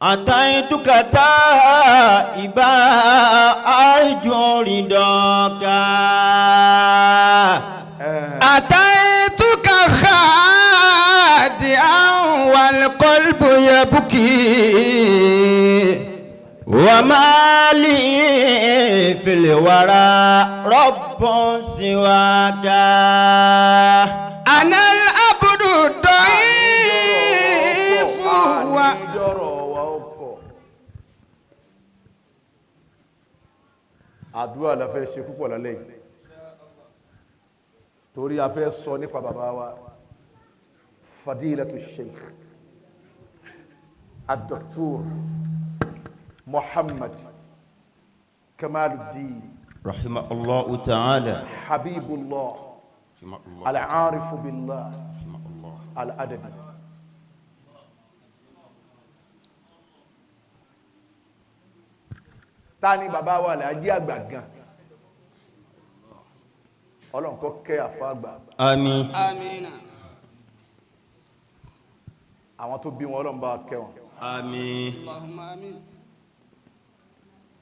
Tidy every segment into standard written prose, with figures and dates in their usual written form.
أتيتك تائبا أرجو رضاك. أتيتك خادعا والقلب يبكي. وما لي في الورى رب سواك. أنا العبد الضعيف و Àníjọ́rọ̀ wa ó pọ̀. Àdúrà la fẹ́ ṣe púpọ̀ lálẹ́ yìí, torí a fẹ́ sọ nípa bàbá wa, Fadilatu Sheikh Ad-Doctor Muhammad Kamaluddin رحمه الله تعالى. Habibullah. رحمه الله. Al-Arifu Billah. رحمه الله. Al-Adabi. Ta ni bàbá wa Alhaji àgbà gan? Ọlọ́run kó kẹ́ àfa àgbà. آمين. آمين. Àwọn tó bí wọn, Ọlọ́run bá wa kẹ́ wọn. آمين. اللهم آمين.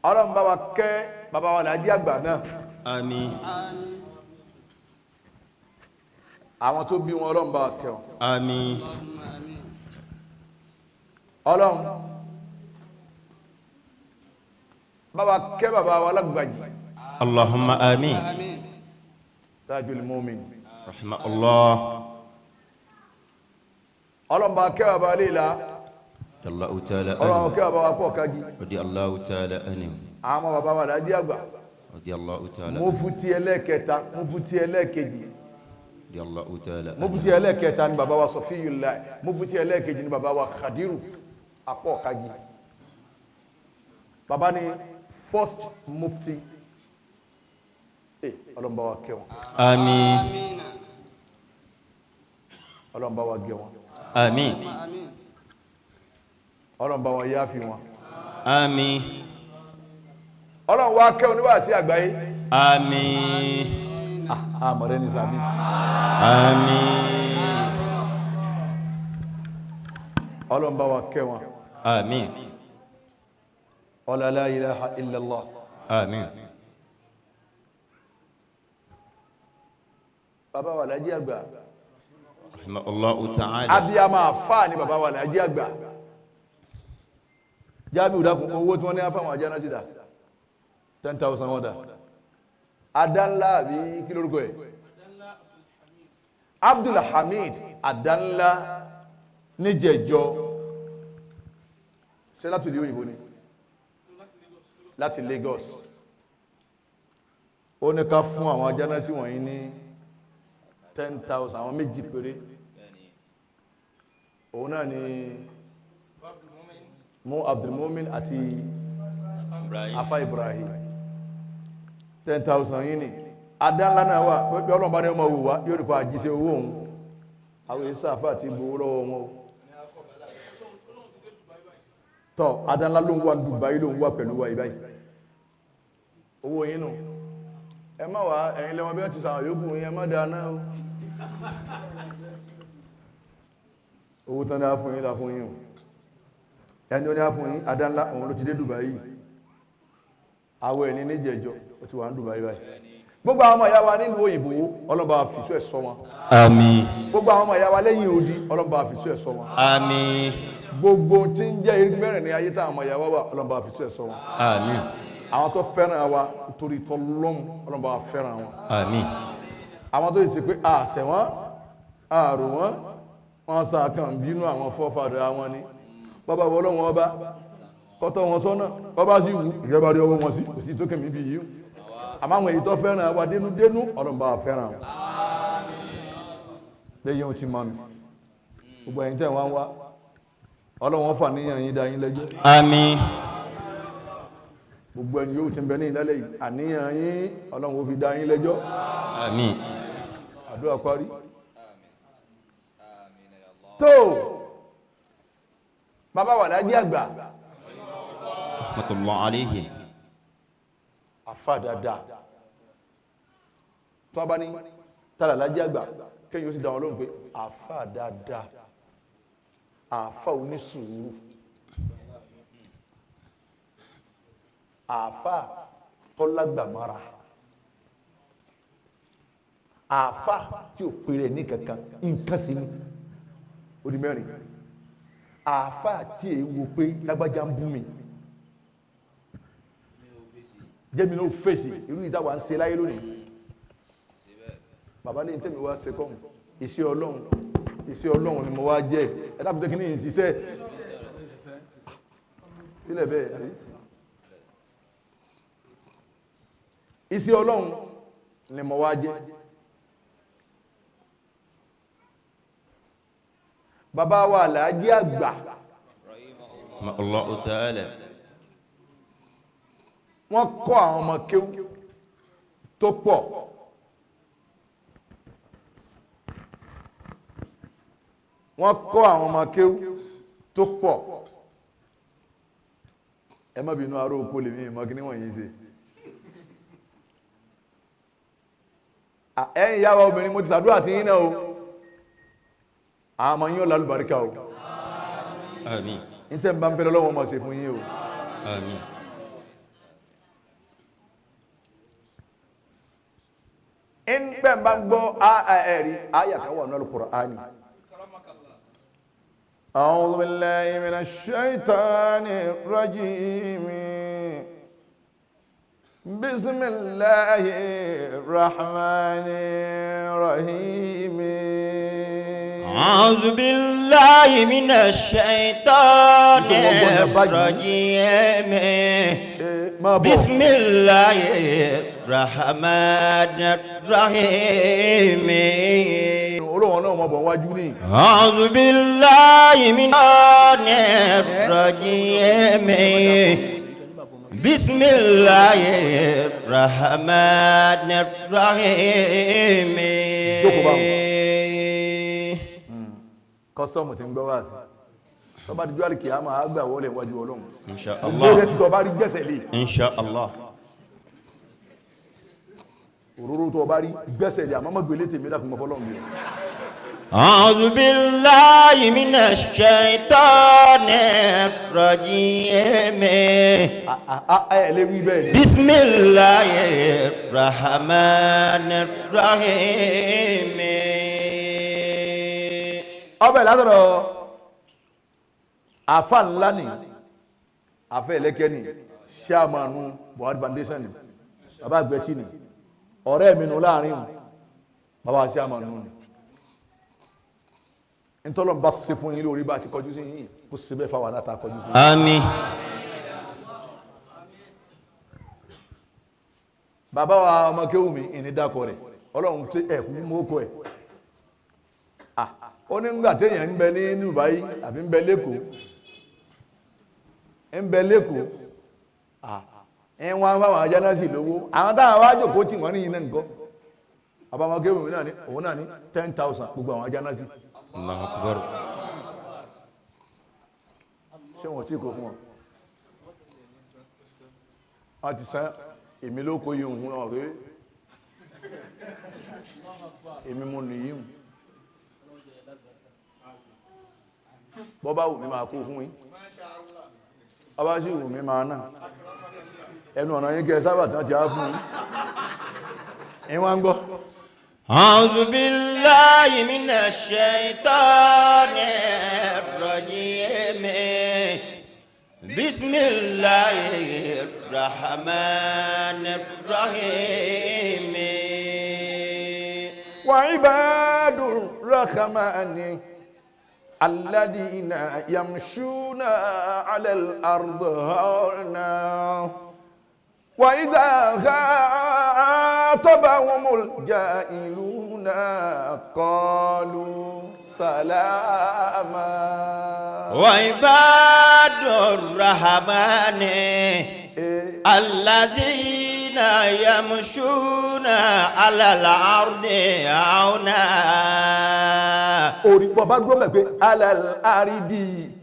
Ọlọ́run bá wa kẹ́ bàbá wa Alhaji àgbà náà. آمين. آمين. Àwọn tó bí wọn, Ọlọ́run bá wa kẹ́ wọn. آمين. اللهم آمين. Ọlọ́run bá wa kẹ́ bàbá wa Lágbàjì. اللهم آمين. آمين. Tajul Mumin. رحمه الله. Ọlọ́run bá wa kẹ́ bàbá Léla. رضي الله تعالى Ọlọ́run عنه. kẹ́ bàbá wa pọ̀ kági. رضي الله تعالى عنه. Àwọn bàbá wa Alhaji àgbà. رضي الله تعالى عنه. Mufti ẹlẹ́ẹ̀kẹta, mufti ẹlẹ́ẹ̀kejì. رضي الله تعالى عنه. Mufti ẹlẹ́ẹ̀kẹta ni bàbá wa Sọfíyùláì. Mufti ẹlẹ́ẹ̀kejì ni bàbá wa Khadiru Apọ̀kagi. Bàbá ni first mufti. Ọlọ́run bá wa kẹ́ wọn. آمين. آمين. Ọlọ́run bá wa gẹ̀ wọn. آمين. آمين. Ọlọ́run bá wa yááfi wọn. آمين. Ọlọ́run wa kẹ́ oníwàásí àgbáyé. آمين. Àmọ̀rẹ́ ní sàmì. آمين. Ọlọ́run bá wa kẹ́ wọn. آمين. Ọlá la ilaha illallah. آمين. Bàbá wa Alhaji àgbà. رحمه الله تعالى. Abiyamọ àfáà ni bàbá wa Alhaji àgbà. Jábí ìdákun owó tí wọ́n ní àfáwọn àjá náà sí dà. 10,000 wọ́n dà. Adánlá àbí kí lórúkọ ẹ̀? Abdulhamid Adánlá níjẹ̀jọ. Ṣé láti ìlú òyìnbó ni? Láti Lagos. Ó ní ká fún àwọn ajá náà sí wọ̀nyí ní 10,000, àwọn méjì péré. Òun náà ni mú Abdulmumin àti Afa Ibrahim. 10,000 yìí ni adánlá náà wà pé Ọlọ́run bá ní ọmọ wò wá yóò rí pa àjíṣe owó òun. Àwọn èsì àfà àti gbowó lọ́wọ́ wọn o. Tọ́ adánlá ló ń wà ní Dubai, ló ń wà pẹ̀lú wa ìbáyìí. Owó yín nù, ẹ má wá ẹ̀yin lẹ́wọ̀n bí wọ́n ti sàwọn yòókù yín, ẹ má dáná o. Owó tán ní á fún yín la fún yín o. Ẹni ó ní á fún yín, adánlá, òun ló ti dé Dubai yìí. Àwọ̀ ẹni níjẹ̀jọ́ ó ti wà ní Dubai báyìí. Gbogbo àwọn ọmọ ìyá wa nílùú òyìnbó, Ọlọ́run bá wa fìṣọ́ ẹ̀ ṣọ́ wọn. آمين. Gbogbo àwọn ọmọ ìyá wa lẹ́yìn odi, Ọlọ́run bá wa fìṣọ́ ẹ̀ ṣọ́ wọn. آمين. Gbogbo tí ń jẹ́ irin mẹ́rin ní ayé táwọn ọmọ ìyá wa wà, Ọlọ́run bá wa fìṣọ́ ẹ̀ ṣọ́ wọn. آمين. Àwọn tó fẹ́ràn wa torí tọlọ́mù, Ọlọ́run bá wa fẹ́ràn wọn. آمين. Àwọn tó ti pé àṣẹ wọn, àrò wọn, wọn sàkàn bínú àwọn fọ́fàdà wọn ni. Bàbá wọ Ọlọ́run ọba kọ́tọ́ wọn sọ́nà, ọba sì wù ìjọba rí ọwọ́ wọn sí, kò sí tó kẹ́mi bí yìí. Àmọ́ àwọn èyí tó fẹ́ràn wa dénúdénú, Ọlọ́run bá wa fẹ́ràn wọn. Lẹ́yìn ohun tí mọ́ mi, gbogbo ẹ̀yin tẹ́ wá ń wá, Ọlọ́run wọn fà níyàn yín dá yín lẹ́jọ́. آمين. Gbogbo ẹni yóò ti ń bẹ ní ìlálẹ́ yìí, àníyàn yín Ọlọ́run ó fi dá yín lẹ́jọ́. آمين. Àdúrà parí. Tó bàbá wa Alhaji àgbà. رحمة الله عليه. Àfà dáadáa tó bá ní tààrà Alhaji àgbà, kéyìn ó sì dá wọn lóhùn pé àfà dáadáa, àfà onísùúrù. Àáfà tọ́lágbàmára, àáfà tí ò pèrè ní kankan nǹkan sí ni, ó di mẹ́rin. Àáfà tí èé wo pé lágbájá ń bú mi, jẹ́mi ló fèsì irú ìdáwà ń ṣe láyé lónìí. Bàbá ní tẹ́mi wá ṣe kọ́hùn, iṣẹ́ Ọlọ́run, iṣẹ́ Ọlọ́run ni mo wá jẹ́. Ẹ dábùtẹ́ kí ní ìṣiṣẹ́ sílẹ̀ bẹ́ẹ̀ àbí? Iṣẹ́ Ọlọ́run ni mo wá jẹ́. Bàbá wa Àlàájì Àgbà Allahu ta'ala. Wọ́n kọ́ àwọn ọmọ kéwú tó pọ̀. Wọ́n kọ́ àwọn ọmọ kéwú tó pọ̀. Ẹ má bínú, aró oko lèmi, ìmọ̀ kí níwọ̀nyí ṣe. Ẹ̀yin ìyá wa obìnrin, mo ti ṣàdúrà tí yín náà o. Àwọn ọmọ yín ó lálùbáríkà o. Àmín. Ní tẹ́ ń bá ń fẹ́ lọ́wọ́ máa ṣe fún yín o. Àmín. Ń bẹ́ẹ̀ bá ń gbọ́ ẹ̀rí àyà kan wà ní Al-Qur'ani. أعوذ بالله من الشيطان الرجيم بسم الله الرحمن الرحيم. أعوذ بالله من الشيطان الرجيم. Máa bọ̀. بسم الله الرحمن الرحيم. Olóhùn náà mọ̀ bọ̀ wájú ní. أعوذ بالله من الشيطان الرجيم بسم الله الرحمن الرحيم. Jókòó báwọn. Kọ́sítọ́ọ̀mù ti ń gbọ́ wá sí. Tó bá dijú àlìkì, a máa gbà wọlé wájú Ọlọ́run. Insha Gbogbo Allah. rẹ̀ ti tọ́ bá rí gbẹ́sẹ̀ lé. Insha Allah. Òróró tó bá rí gbẹ́sẹ̀ lé, àmọ́ mọ́ gbélé tèmi dákun mọ́ fọlọ́run bí. أعوذ بالله من الشيطان الرجيم. Ẹ lè wí bẹ́ẹ̀ ni. بسم الله الرحمن الرحيم. Ọbẹ̀ látọ̀dọ̀ àfa ńlá ni, àfẹ́ ẹlẹ́kẹ́ ni, ṣáàmánu Buhari Foundation ni, bàbá àgbẹ̀tì ni, ọ̀rẹ́ mi nù láàrin o, bàbá ṣáàmánu ni. Ntọ́lọ́ bá ṣe fún yín lórí bá ti kọjú sí yín, kó ṣe bẹ́ẹ̀ fáwọn aláta kọjú sí yín. آمين. Bàbá wa ọmọ kéwù mi ìní dákọ rẹ̀, Ọlọ́run tí ẹ̀ kú mú kọ ẹ̀. Ó ní ńgbà téèyàn ń bẹ ní Dubai àbí ń bẹ lẹ́kọ̀ọ́, ń bẹ lẹ́kọ̀ọ́, ẹ̀ wọ́n á fáwọn ajá náà sì lówó, àwọn táwọn wá jòkó tì wọ́n ní iná nǹkan. Bàbá ọmọ kéwù mi náà ní òun náà ní 10,000 gbogbo àwọn ajá náà sì. الله أكبر. Ṣé wọn ò tí kò fún wọn? Wọ́n ti sán èmi ló kó yìí òun náà rèé, èmi mo nìyí hùn. Bọ́bá wù mí máa kó fún yín, ọba sì wù mí máa náà ẹnu ọ̀nà yín kẹ sábà tán ti á fún yín. Ìwọ̀n ń gbọ́. أعوذ بالله من الشيطان الرجيم بسم الله الرحمن الرحيم. وعباد الرحمن الذين يمشون على الأرض هونا وإذا خاطبهم الجاهلون قالوا سلاما. وعباد الرحمن الذين يمشون على الأرض هونا. Orí bọ́ bá dúró mẹ́ pé على الأرض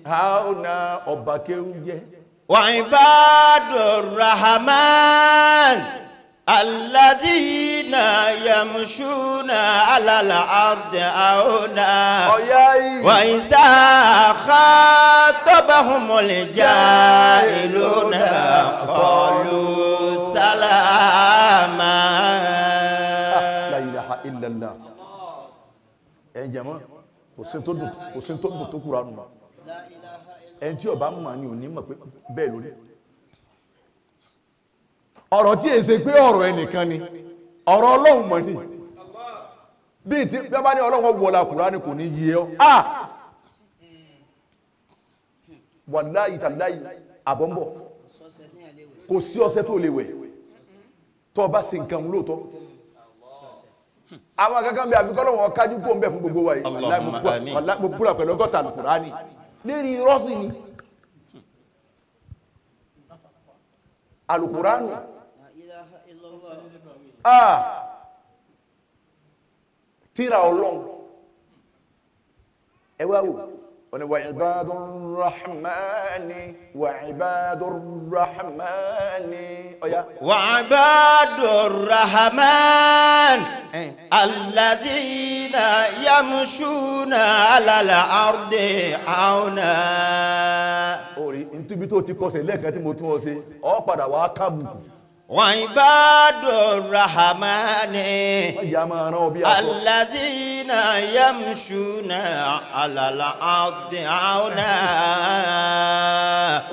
هونا, ọba kéwú jẹ́. وعباد الرحمن الذين يمشون على الأرض هونا Ọ̀yá yìí. وإذا خاطبهم الجاهلون قالوا قالوا سلاما. La ilaha illallah. Ẹ̀ jẹ̀mọ́, kò sí tó dùn, kò sí tó dùn tó kúra nù mọ́. Ẹni tí ó bá mọ̀ ni ò ní mọ̀ pé bẹ́ẹ̀ lórí. Ọ̀rọ̀ tí èsè pé ọ̀rọ̀ ẹnìkan ni, ọ̀rọ̀ Ọlọ́run mọ̀ ni. Bí tí bí wọ́n bá ní Ọlọ́run wọlá Kùránì kò ní yé ọ. Ah! Wàláyì tàláyì àbọ̀nbọ̀. Kò sí ọṣẹ tó lè wẹ̀. Tó o bá ṣe nǹkan lóòótọ́. Àwọn akẹ́kọ̀ọ́ bí àfikọ́ lọ́wọ́ kájú kó ń bẹ̀ fún gbogbo wa yìí. Allahumma amin. Wàláhì mo búra pẹ̀lú ọgọ́ta Kùránì. Lérí irọ́ sì ni. Alukùránì. Ah! Tíra Ọlọ́run. Ẹ wá wò. Wọ́n ní wa ibadur rahmani wa ibadur rahmani. Ọ̀ya. وعباد الرحمن الذين يمشون على الأرض عونا. Orí ntíbi tó ti kọsẹ̀ lẹ́ẹ̀kan tí mo tún ọ ṣe, ọ padà wá kábùkù. وعباد الرحمن Wọ́n yà máa rán ọ bí aṣọ. الذين يمشون على الأرض عونا.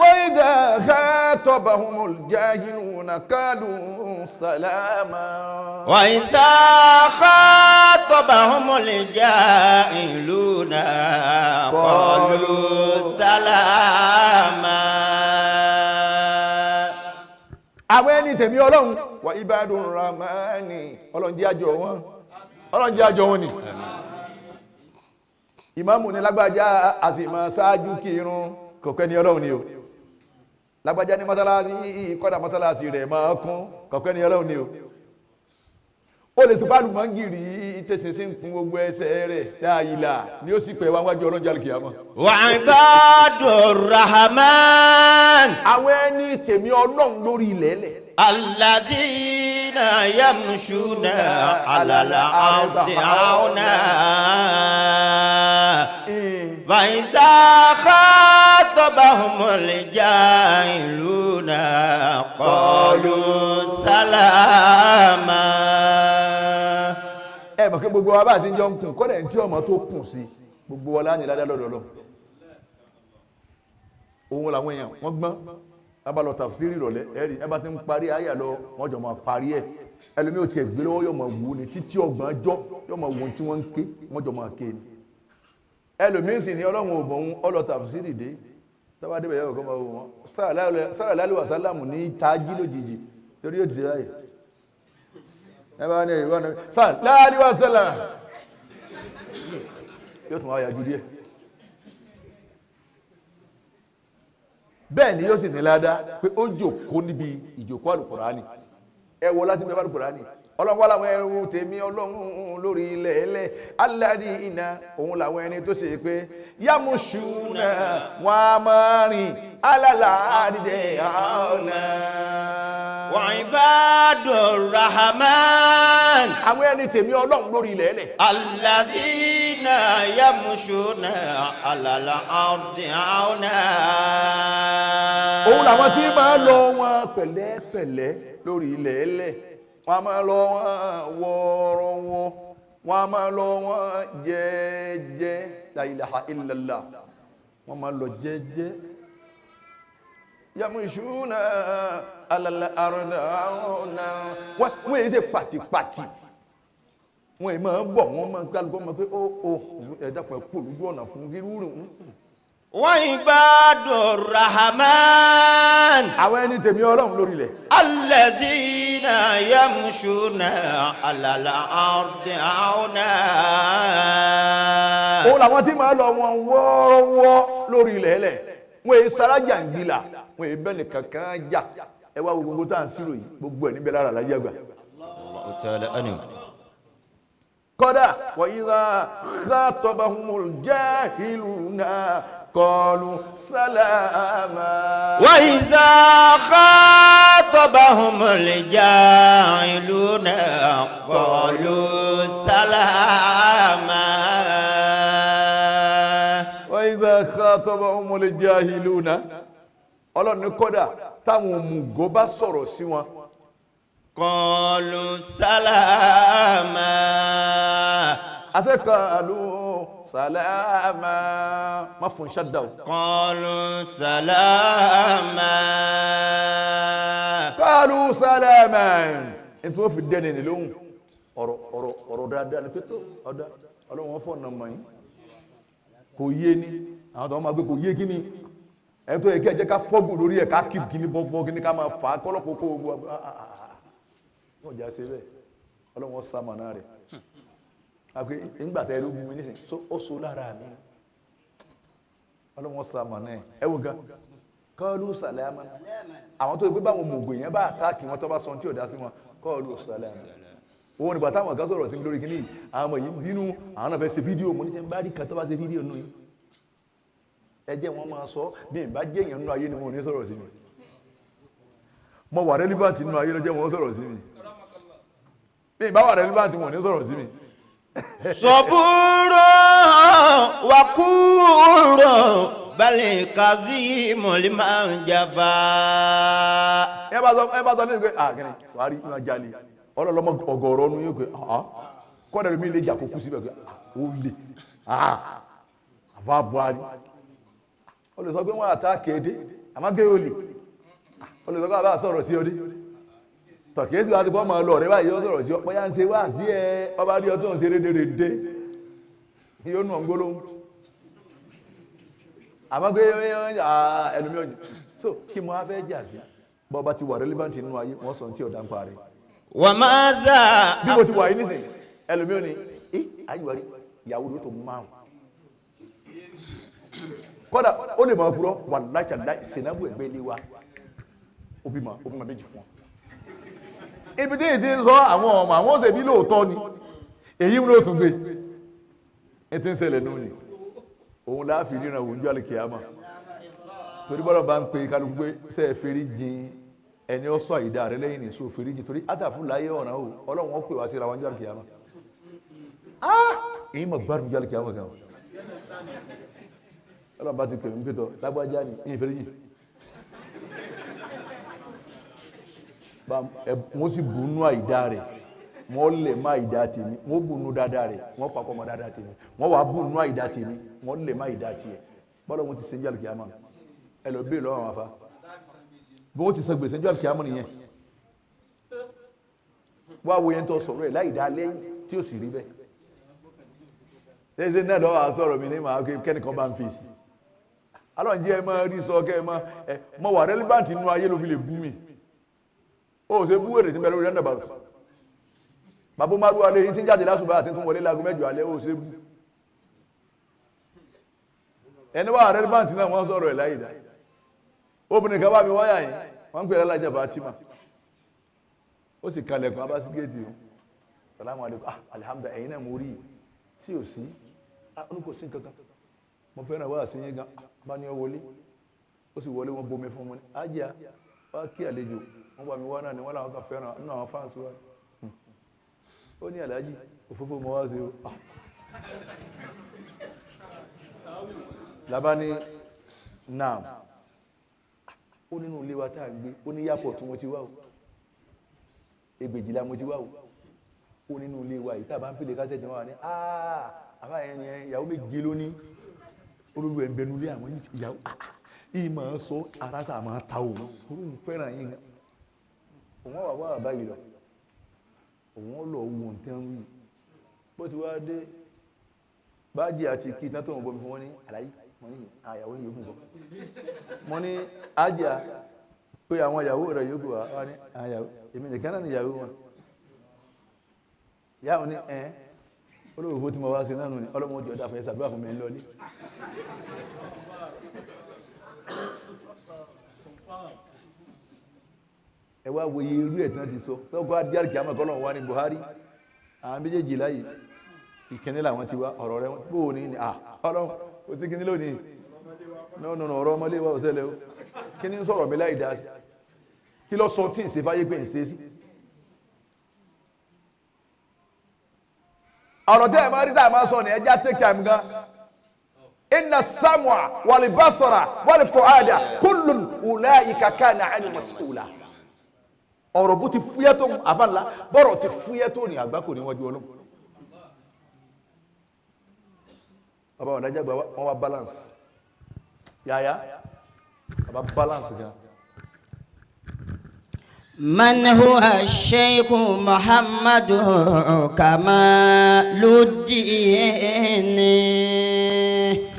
وإذا خاطبهم الجاهلون قالوا سلاما. وإذا خاطبهم الجاهلون قالوا سلاما. Àwọn ẹni tèmi Ọlọ́run wa ibadur rahmani, Ọlọ́run jẹ́ àjọ wọn, Ọlọ́run jẹ́ àjọ wọn ni. Ìmáàmù ní lágbájá a sì máa ṣáájú kírun, kọ̀kẹ́ ni Ọlọ́run ni o. Lágbájá ní mọ́sálásí, kọ́dà mọ́sálásí rẹ̀ máa kún, kọ̀kẹ́ ni Ọlọ́run ni o. Ó lè sọ báàlù mọ́ngìrì tẹ̀sí sí ń kun gbogbo ẹsẹ̀ rẹ̀ láàyìlà ni ó sì pẹ̀ wá wájú Ọlọ́run jálù kìámọ́. وعباد الرحمن Àwọn ẹni tèmi Ọlọ́run lórí ilẹ̀ ẹlẹ̀. الذين يمشون على الأرض عونا فإذا خاطبهم الجاهلون قالوا سلاما. Ẹ mọ̀ pé gbogbo wa bá ti ń jọ ń kùn, kọ́dẹ̀ tí ọmọ tó kùn sí gbogbo wa láàyè ládá lọ́dọ̀ Ọlọ́run. Òun làwọn èèyàn wọ́n gbọ́n abalọ tàfsírì ìrọ̀lẹ́ ẹ̀rí ẹ bá ti ń parí àyà lọ, wọ́n jọ máa parí ẹ̀. Ẹlòmíì ò tiẹ̀ gbé lọ́wọ́, yóò máa wò ní títí ọgbọ̀n ọjọ́, yóò máa wò tí wọ́n ń ké, wọ́n jọ máa ké ni. Ẹlòmíì sì ní Ọlọ́run ò bọ̀ ń ọlọ tàfsírì dé tọ́ba débẹ̀ yóò kọ́ máa wò wọ́n sára lálẹ́ wàsálàmù ní tají lójijì torí yóò ti ṣe báyìí. Ẹ bá ní ìwọ ní sára lálẹ́ wàsálàmù yóò tún wá yájú díẹ̀. Bẹ́ẹ̀ ni yóò sì ní ládá pé ó jòkó níbi ìjòkó àlùkùránì. Ẹ wọ láti mẹ́fà àlùkùránì. Ọlọ́run wà láwọn ẹrú tèmi Ọlọ́run lórí ilẹ̀ ẹlẹ́ aládì iná, òun làwọn ẹni tó ṣe pé yàmùsùnà wọn a máa rìn alálà àdìdẹ ọ̀nà. وعباد الرحمن Àwọn ẹni tèmi Ọlọ́run lórí ilẹ̀ ẹlẹ́. الذين يمشون على الأرض عونا. Òun làwọn tí máa lọ wọn pẹ̀lẹ́pẹ̀lẹ́ lórí ilẹ̀ ẹlẹ́. Wọ́n a máa lọ wọn wọ́ọ́rọ́wọ́, wọ́n a máa lọ wọn jẹ́ẹ́jẹ́. La ilaha illallah. Wọ́n máa lọ jẹ́ẹ́jẹ́. Yamshuna alal ardi auna. Wọ́n yìí ṣe pàtìpàtì. Wọ́n yìí máa bọ̀, wọ́n máa kálukọ́ máa pé ó ẹ dákun ẹ kú olójú ọ̀nà fún kí rúurú. وعباد الرحمن Àwọn ẹni tèmi Ọlọ́run lórí ilẹ̀. الذين يمشون على الأرض عونا. Òun làwọn tí máa lọ wọn wọ́ọ́rọ́wọ́ lórí ilẹ̀ ẹlẹ̀. Wọ́n èyí sárájà ń gbilà, wọ́n èyí bẹ́ẹ̀ nìkan kan jà. Ẹ wá wo gbogbo tá à ń sírò yìí, gbogbo ẹ̀ níbẹ̀ lára láyé àgbà. Kọ́dà wa idha khatabahumul jahiluna qalu salama. وإذا خاطبهم الجاهلون قالوا سلاما. Wa idha khatabahumul jahiluna Ọlọ́run ní kọ́dà táwọn òmùgọ̀ bá sọ̀rọ̀ sí wọn. قالوا سلاما. Àṣẹ qalu salama, má fún ṣáda o. قالوا سلاما. Qalu salama, ní tí wọ́n fi dẹ́ni ní lóhùn ọ̀rọ̀ ọ̀rọ̀ ọ̀rọ̀ dáadáa ni pé tó ọ̀dà Ọlọ́run wọn fọ̀nà mọ̀ yín kò yé ni àwọn tó máa gbé kò yé kí ni ẹni tó yẹ kí ẹ jẹ́ ká fọ́gùn lórí ẹ̀ ká kí kíní bọ́bọ́ kíní ká máa fà á kọ́lọ́pọ̀ kó o gbọ́ wọ́n jà sí bẹ́ẹ̀. Ọlọ́run wọn sá mọ̀nà rẹ̀ àpé ńgbà tẹ́ ẹ ló gún mi nísìnyí ó so lára mi. Ọlọ́run wọn sá mọ̀nà ẹ̀ ẹ wò gan qalu salama. Àwọn tó yẹ pé báwọn mògbò yẹn bá àtáàkì wọn tó bá sọ ohun tí ò dá sí wọn, qalu salama. Òun nígbà táwọn kan sọ̀rọ̀ sí mi lórí kíní yìí, àwọn ọmọ yìí ń bínú, àwọn náà fẹ́ ṣe fídíò. Mo ní tẹ́ ń bá rí kan tó bá ṣe fídíò nù yín, ẹ jẹ́ wọn máa sọ. Bí n bá jẹ́ èèyàn nínú ayé ni wọn ò ní sọ̀rọ̀ sí mi. Mo wà relevant nínú ayé ló jẹ́ wọn sọ̀rọ̀ sí mi. Bí n bá wà relevant, wọn ò ní sọ̀rọ̀ sí mi. صبور وقور بل كظيم لمن جفا. Ẹ bá sọ ní ìgbé ah, kíni wàá rí ìwà jalè ọlọ́lọ́mọ ọgọ́rọ̀ ọ̀nù yóò pé ah, kọ́dà lómi lè jà kó kú síbẹ̀ pé ah, ó lè ah, àfa Buhari. Ó lè sọ pé wọ́n àtàkì ẹdẹ àmọ́ gé olè. Ó lè sọ pé àbá sọ̀rọ̀ sí ọdẹ tọ̀kì èsì láti bọ́ máa lọ ọ̀rẹ́ báyìí, ó sọ̀rọ̀ sí ọ bóyá ń ṣe wá sí ẹ ọba rí ọ tó ń ṣe rédèrèdè yóò nù ọ̀ngbólóhùn àmọ́ pé ẹlòmí ọ̀jọ̀ so kí mo á fẹ́ jà sí. Bọ́ bá ti wà relevant nínú ayé, wọ́n sọ tí ọ̀dà ń parí. وماذا Bí mo ti wà yìí nísìn, ẹlòmí ò ní ẹ ayíwárí ìyàwó ló tó márùn kódà ó lè máa purọ́ wà láìsàlá sinabu ẹgbẹ́ ilé wa, ó bímọ méjì fún ọ. Ibi tí èyí ti ń sọ àwọn ọmọ àwọn ọ̀sẹ̀ bí lóòótọ́ ni èyí ń lò tún gbé ẹ ti ń ṣẹlẹ̀ nù ni òun láàfin ríran òun jọ́ àlùkìyámà, torí bọ́lá bá ń pe kálukú pé ṣe é ferí jin ẹni ó sọ àyídá rẹ lẹ́yìn ní sọ ferí jin, torí àtàfù láyé ọ̀ràn o. Ọlọ́run ó pè wá síra wọn jọ́ àlùkìyámà. Èyí mọ̀ gbádùn jọ́ àlùkìyámà gan. Ọlọ́run bá ti pè mí pé tọ́ lágbájá ni ìyìn ferí jin wọ́n sì bùnú àyídá rẹ̀, wọ́n lè má àyídá tèmi, wọ́n bùnú dáadáa rẹ̀, wọ́n papọ̀ mọ́ dáadáa tèmi, wọ́n wàá bùnú àyídá tèmi, wọ́n lè má àyídá tiẹ̀. Bọ́lá wọn ti ṣe jọ́ àlùkìyámà, ẹ lọ bí lọ́wọ́ àwọn afa bí wọ́n ti san gbèsè jọ́ àlùkìyámà nìyẹn. Wá wo yẹn tó sọ̀rọ̀ ẹ̀ láì dá lẹ́yìn tí ó sì rí bẹ́ẹ̀ ṣe náà lọ́wọ́ àsọ̀rọ̀ mi ní màá kẹ́nìkan bá ń fèsì. Alọ́njẹ́ ẹ máa rí sọ kẹ́ ẹ máa ẹ mọ wà relevant nínú ayé ló fi lè bú mi. Ó ṣe bú wèrè tí ń bẹ lórí roundabout, bàbá maru alẹ́ yìí tí ń jáde lásùbà àti tún wọlé láago 8 alẹ́, ó ṣe bú ẹni wà relevant náà. Wọ́n sọ̀rọ̀ ẹ̀ láyé dá. Obìnrin kan bá mi wáyà yìí, wọ́n ń pè lálájà Fatima. Ó sì kalẹ̀kùn abá sí géètì o. Salamu alaykum. Ah, alihamdulilayi, ẹ̀yin náà mo rí i sí ò sí. Ah, ó ní kò sí nǹkan kan, mo fẹ́ràn wá sí yín gan. Ah, bá ní ọ wọlé, ó sì wọlé. Wọn bomi fún wọn ní ájá wá kí àlejò wọn bá mi wá náà ni wọn làwọn kan fẹ́ràn nínú àwọn fans wa. Ó ní àlájì òfófó mo wá sí o. Ah. Lábá ní naam. Ó nínú ilé wa tá à ń gbé, ó ní airport mo ti wá o, Ẹgbẹ̀jìlá mo ti wá o. Ó nínú ilé wa yìí tá a bá ń pèlè kásẹ̀tì wọn wà ní àbá yẹn ni ìyàwó méje ló ní olólù ẹ̀ ń bẹnu lé àwọn ìyàwó yìí máa ń sọ ara tá a máa ta òun òun fẹ́ràn yín gan. Òun wà wá báyìí lọ, òun lọ wò ń tẹ́ ń wí bó ti wá dé bájì àti kí iná tó ń bomi fún wọn ní àlàyé. Mo ní àyàwó yòókù bọ̀, mo ní ájà pé àwọn ìyàwó rẹ̀ yòókù wá wá ní àyàwó èmi nìkan náà ní ìyàwó wọn. Ìyá wọn ní ẹ olóòfó tí mo wá sí náà nù ní ọlọ́mọ ojú ọ̀dà fún ẹ ṣàdúrà fún mi lọ́lé. Ẹ wá wo iye irú ẹ̀ tí wọ́n ti sọ sọ́kọ́ adíyàrá kìámọ̀ kọ́ lọ́wọ́ wá ní Buhari àwọn méjèèjì láyè ìkíní làwọn ti wá ọ̀rọ̀ rẹ bó o ní ní à ọlọ́run kò sí kíní lónìí. No, no, no, ọ̀rọ̀ ọmọlé wa ò ṣẹlẹ̀ o. Kíní ń sọ̀rọ̀ mi láì dá sí? Kí ló sọ tí ń ṣe fáyé pé ń ṣe sí? Ọ̀rọ̀ tẹ́ ẹ̀ máa rí tá a máa sọ ni ẹja take time gan. Inna sam'a wal basara wal fu'ada kullun. ulaika kana anhu mas'ula. Ọ̀rọ̀ bó ti fúyẹ́ tó àfàlà bọ́rọ̀ ti fúyẹ́ tó ní àgbákò níwájú Ọlọ́run. Bàbá wa Alhaji Àgbà wọn wá balance yàyà bàbá balance gan. من هو الشيخ محمد كمال الدين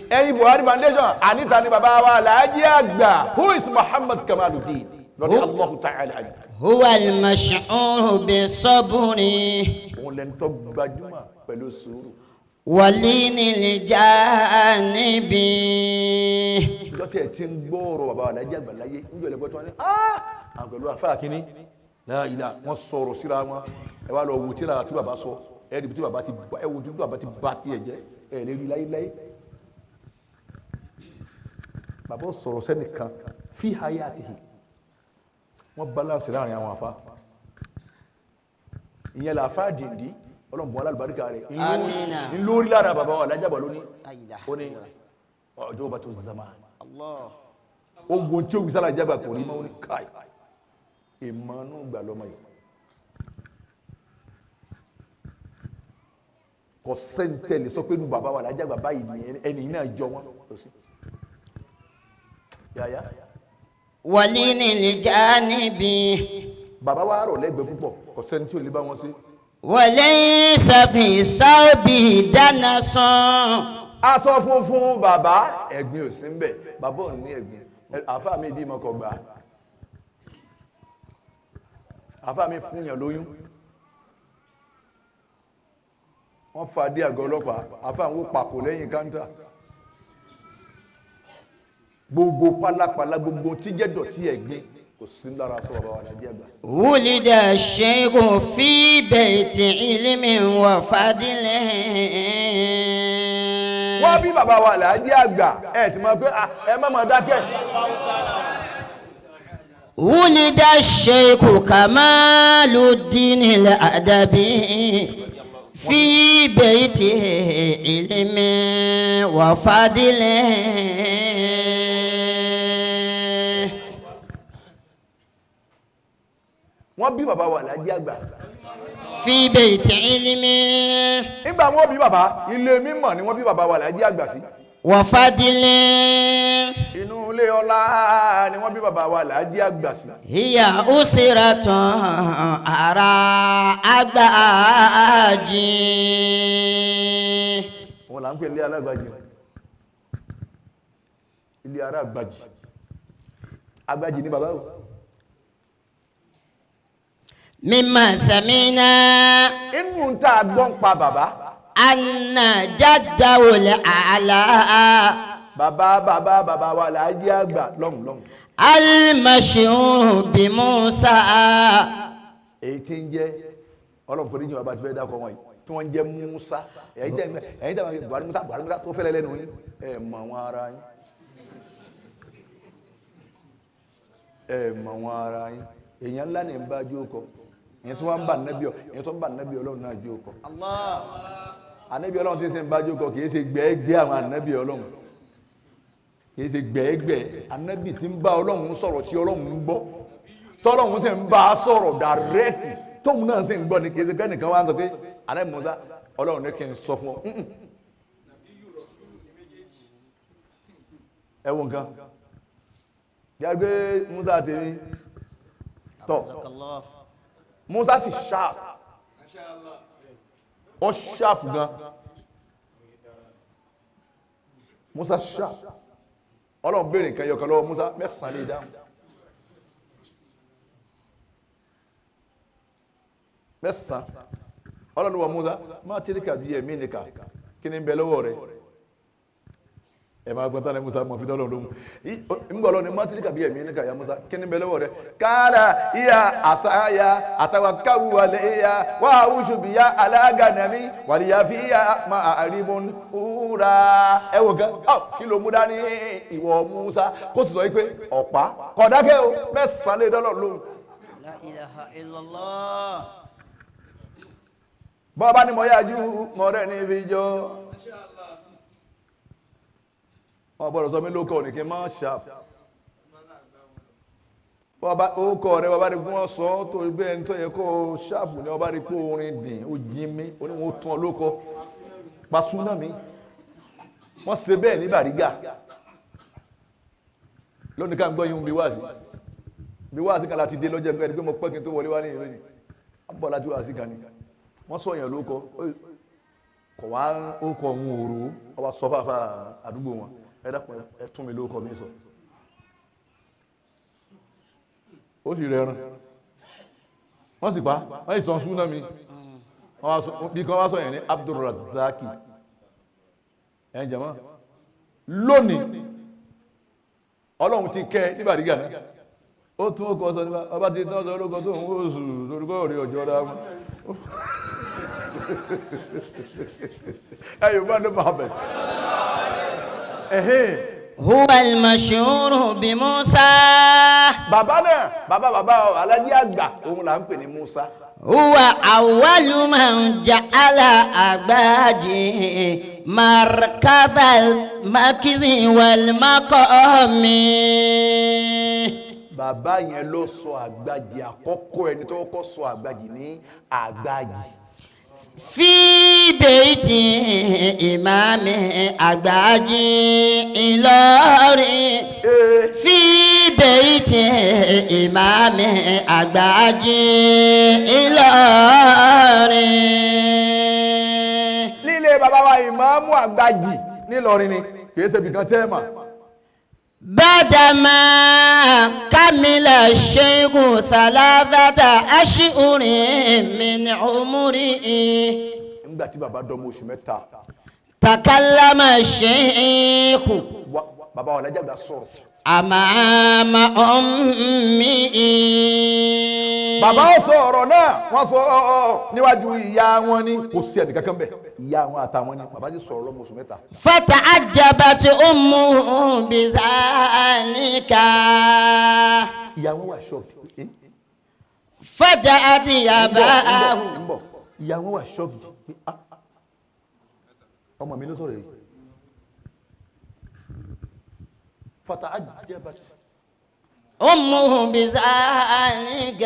Ẹ̀yin Buhari Foundation àníta ni bàbá wa Alhaji Àgbà, who is Muhammad Kamaluddin lọ́dí Allahu ta'ala anhu. هو المشعور بالصبر Òun lẹni tó gbajúmọ̀ pẹ̀lú sùúrù. ولين الجانب. Ìjọ tí ẹ ti ń gbọ́ ọ̀rọ̀ bàbá wa Alhaji Àgbà láyé níjọ́ ìlẹ́gbẹ́ tí wọ́n ní àwọn pẹ̀lú àfáà kínní láìla wọ́n sọ̀rọ̀ síra wọn. Ẹ wá lọ wo tíra tí bàbá sọ, ẹ rí tí bàbá ti bá, ẹ wo tí bàbá ti bá tiẹ̀ jẹ́, ẹ lè rí láyéláyé. Bàbá sọ̀rọ̀ sẹ́nìkan fi hayatihi, wọ́n balance láàrin àwọn àfa. Ìyẹn là àfa dìndín ọlọ́mùbọ́n alálùbáríkà rẹ̀ Amina. ńlórí lára bàbá wa Alhaji Àgbà lónìí. Ó ní ọjọ́ bá tó zaman ogun tí ó wí sára jágbà kò rí mọ́. Ó ní káì ìmọ̀nú gbà lọ́mọ yìí kò sẹ́ńtẹ̀lì sọ pé inú bàbá wa Alhaji Àgbà báyìí ni ẹni yìí náà jọ wọn kò sí. Yàyà ولين الجانب bàbá wa rọ̀ lẹ́gbẹ̀ẹ́ púpọ̀, kò sẹ́ni tí ò lè bá wọn sí. وليس في صوبه دنس. Aṣọ funfun bàbá ẹ̀gbin ò sí ń bẹ̀, bàbá ò ní ẹ̀gbin. Àáfàá mi bímọ kò gbà á, àáfàá mi fún yàn lóyún, wọ́n fa dé àgọ́ ọlọ́pàá, àáfàá ń wó pàkó lẹ́yìn káńtà. Gbogbo pálapàla, gbogbo tí jẹ́ dọ̀tí ẹ̀gbin kò sí lára sọ bàbá wa Alhaji Àgbà. ولد الشيخ في بيت علم وفضل. Wọ́n bí bàbá wa Alhaji Àgbà, ẹ̀ sì máa pé ẹ má máa dákẹ́. ولد الشيخ كمال الدين الأدبي في بيت علم وفضل. Wọ́n bí bàbá wa Alhaji Àgbà في بيت علم nígbà wọ́n bí bàbá, ilé mímọ̀ ni wọ́n bí bàbá wa Alhaji Àgbà sí. وفضل. Inú ilé ọlá ni wọ́n bí bàbá wa Alhaji Àgbà sí. هي أسرة أرى أgbàjì. Wọn là ń pè ilé alágbàjì, ilé ara àgbàjì. Àgbàjì ni bàbá o. مما سمعنا Inú tá a gbọ́n pa bàbá, أن جده الأعلى bàbá bàbá bàbá wa Alhaji Àgbà lọ́hùn lọ́hùn, المشهور بموسى èyí tí ń jẹ́ Ọlọ́run foríjì bàbá tí fẹ́ dákọ̀ wọn yìí tí wọ́n ń jẹ́ Musa. Ẹ̀yin tẹ́ Buhari Musa, Buhari Musa tó fẹ́lẹ́ lẹ́nu yín, ẹ̀ mọ̀ wọn ara yín, ẹ̀ mọ̀ wọn ara yín. Èèyàn ńlá ní ń bá jó kọ, èèyàn tí wọ́n ń bá nẹ́bí ọ, èèyàn tó ń bá nẹ́bí Ọlọ́run náà jó kọ. Ànẹ́bí Ọlọ́run tí ń sìn bá jó kọ kì í ṣe gbẹ́ẹ́gbẹ́ àwọn ànẹ́bí Ọlọ́run, kì í ṣe gbẹ́ẹ́gbẹ́ ànẹ́bí tí ń bá Ọlọ́run sọ̀rọ̀ tí Ọlọ́run ń gbọ́, tọ́lọ́run sì ń bá a sọ̀rọ̀ dàrẹ́tì tóun náà sì ń gbọ́ ni. Kì í ṣe kẹ́nìkan wá ń sọ pé ànẹ́bí Musa Ọlọ́run ní kí n sọ fún ọ. Ẹ wo nǹkan jágbé Musa tèmi tọ, Musa sì sharp, ó sharp gan. Musa sharp. Ọlọ́run béèrè nǹkan yọkan lọ́wọ́ Musa, mẹ́sàn-án lè dáhùn, mẹ́sàn-án. Ọlọ́run wọ Musa má tẹ́lẹ̀ kàbí ẹ̀mí nìkà, kí ni ń bẹ lọ́wọ́ rẹ̀? Ẹ máa gbọ́n tánà Musa mọ̀ fi dọ́lọ́ lóhun ńgbọ́ lọ́ni má tẹ́lẹ̀ kàbí ẹ̀mí nìkà ya Musa, kí ni ń bẹ lọ́wọ́ rẹ̀? Káàlà ìyá àsáyà àtàwàkáwù alẹ́ ìyá wà áwùsù bìyà alágànàmí wàlíyà fíyà máa àríbùn úra. Ẹ wò gan ọ, kí ló mú dání ìwọ Musa? Kó sì sọ wípé ọ̀pá kọ̀dákẹ́ o, mẹ́sàn-án lè dọ́lọ́ lóhun. La ilaha illallah. Bọ́ọ̀bá ni mo yájú mọ̀rẹ́ ní ibi jọ wọ́n gbọ́dọ̀ sọ mí lókọ̀ ní kí n má ṣàp. Bọ́ba ó kọ́ rẹ, bàbá rí pé wọ́n sọ ọ́ tó bẹ́ẹ̀ ní tó yẹ kó o ṣáàpù ní, ọba rí pé orin dìn ó jí mi, ó ní wọ́n tún ọ lóko pasúná mi. Wọ́n ṣe bẹ́ẹ̀ ní Bàrígà lónìí ká ń gbọ́ yín bí wáàsí kan láti dé lọ́jọ́ ẹgbẹ́ ẹni pé mo pẹ́ kí n tó wọlé wá ní ìlú ni bọ́ láti wáàsí kan ni wọ́n sọ yẹn lóko kọ̀ wá ó kọ̀ ń òru ọba sọ fáfá àdúgbò wọn, "Ẹ dákun, ẹ tún mi lóko mi sọ." Ó sì rẹran, wọ́n sì pa, wọ́n sì sọ súná mi. Wọ́n wá bí kan wá sọ yẹn ní Abdulrazaki ẹ̀ jẹ̀mọ́ lónìí. Ọlọ́run ti kẹ́ ní Bàrígà náà, ó tún ó kọ sọ nípa ọba ti tán sọ lóko tó ń wó sùn lórúkọ rí ọjọ́ ra wọn. Ẹ yóò bá ní Muhammed. هو المشهور بموسى. Bàbá náà, bàbá bàbá Alájí Àgbà, òun là ń pè ní Musa. هو أول من جعل أباجي مركز المركز والمقام. Bàbá yẹn ló sọ Àgbàjì àkọ́kọ́, ẹni tó kọ́kọ́ sọ Àgbàjì ní Àgbàjì. في بيت إمام أgbájì Ìlọrin. في بيت إمام Àgbájì Ìlọrin. Lílé bàbá wa ìmáàmù Àgbàjì nílọrin ni, kìí ṣe ibìkan tẹ́ ẹ̀ mà. بعدما كمل الشيخ 3 أشهر من عمره، Nígbà tí bàbá dọ́mọ oṣù 3، تكلم الشيخ bàbá wa Alájí Àgbà sọ̀rọ̀. أمام أمه. Bàbá ó sọ ọ̀rọ̀ náà, wọ́n sọ ọ́ níwájú ìyá wọn ni, kò sí ẹnì kankan bẹ̀, ìyá wọn àtàwọn ni. Bàbá sì sọ̀rọ̀ lọ́mọ oṣù 3. فتعجبت أمه بذلك. Ìyá wọn wà shocked. فدعت أباه. Ń bọ̀. Ìyá wọn wà shocked pé, "Ah, ọmọ mi ló sọ̀rọ̀ yìí." فتعجبت أمه بذلك.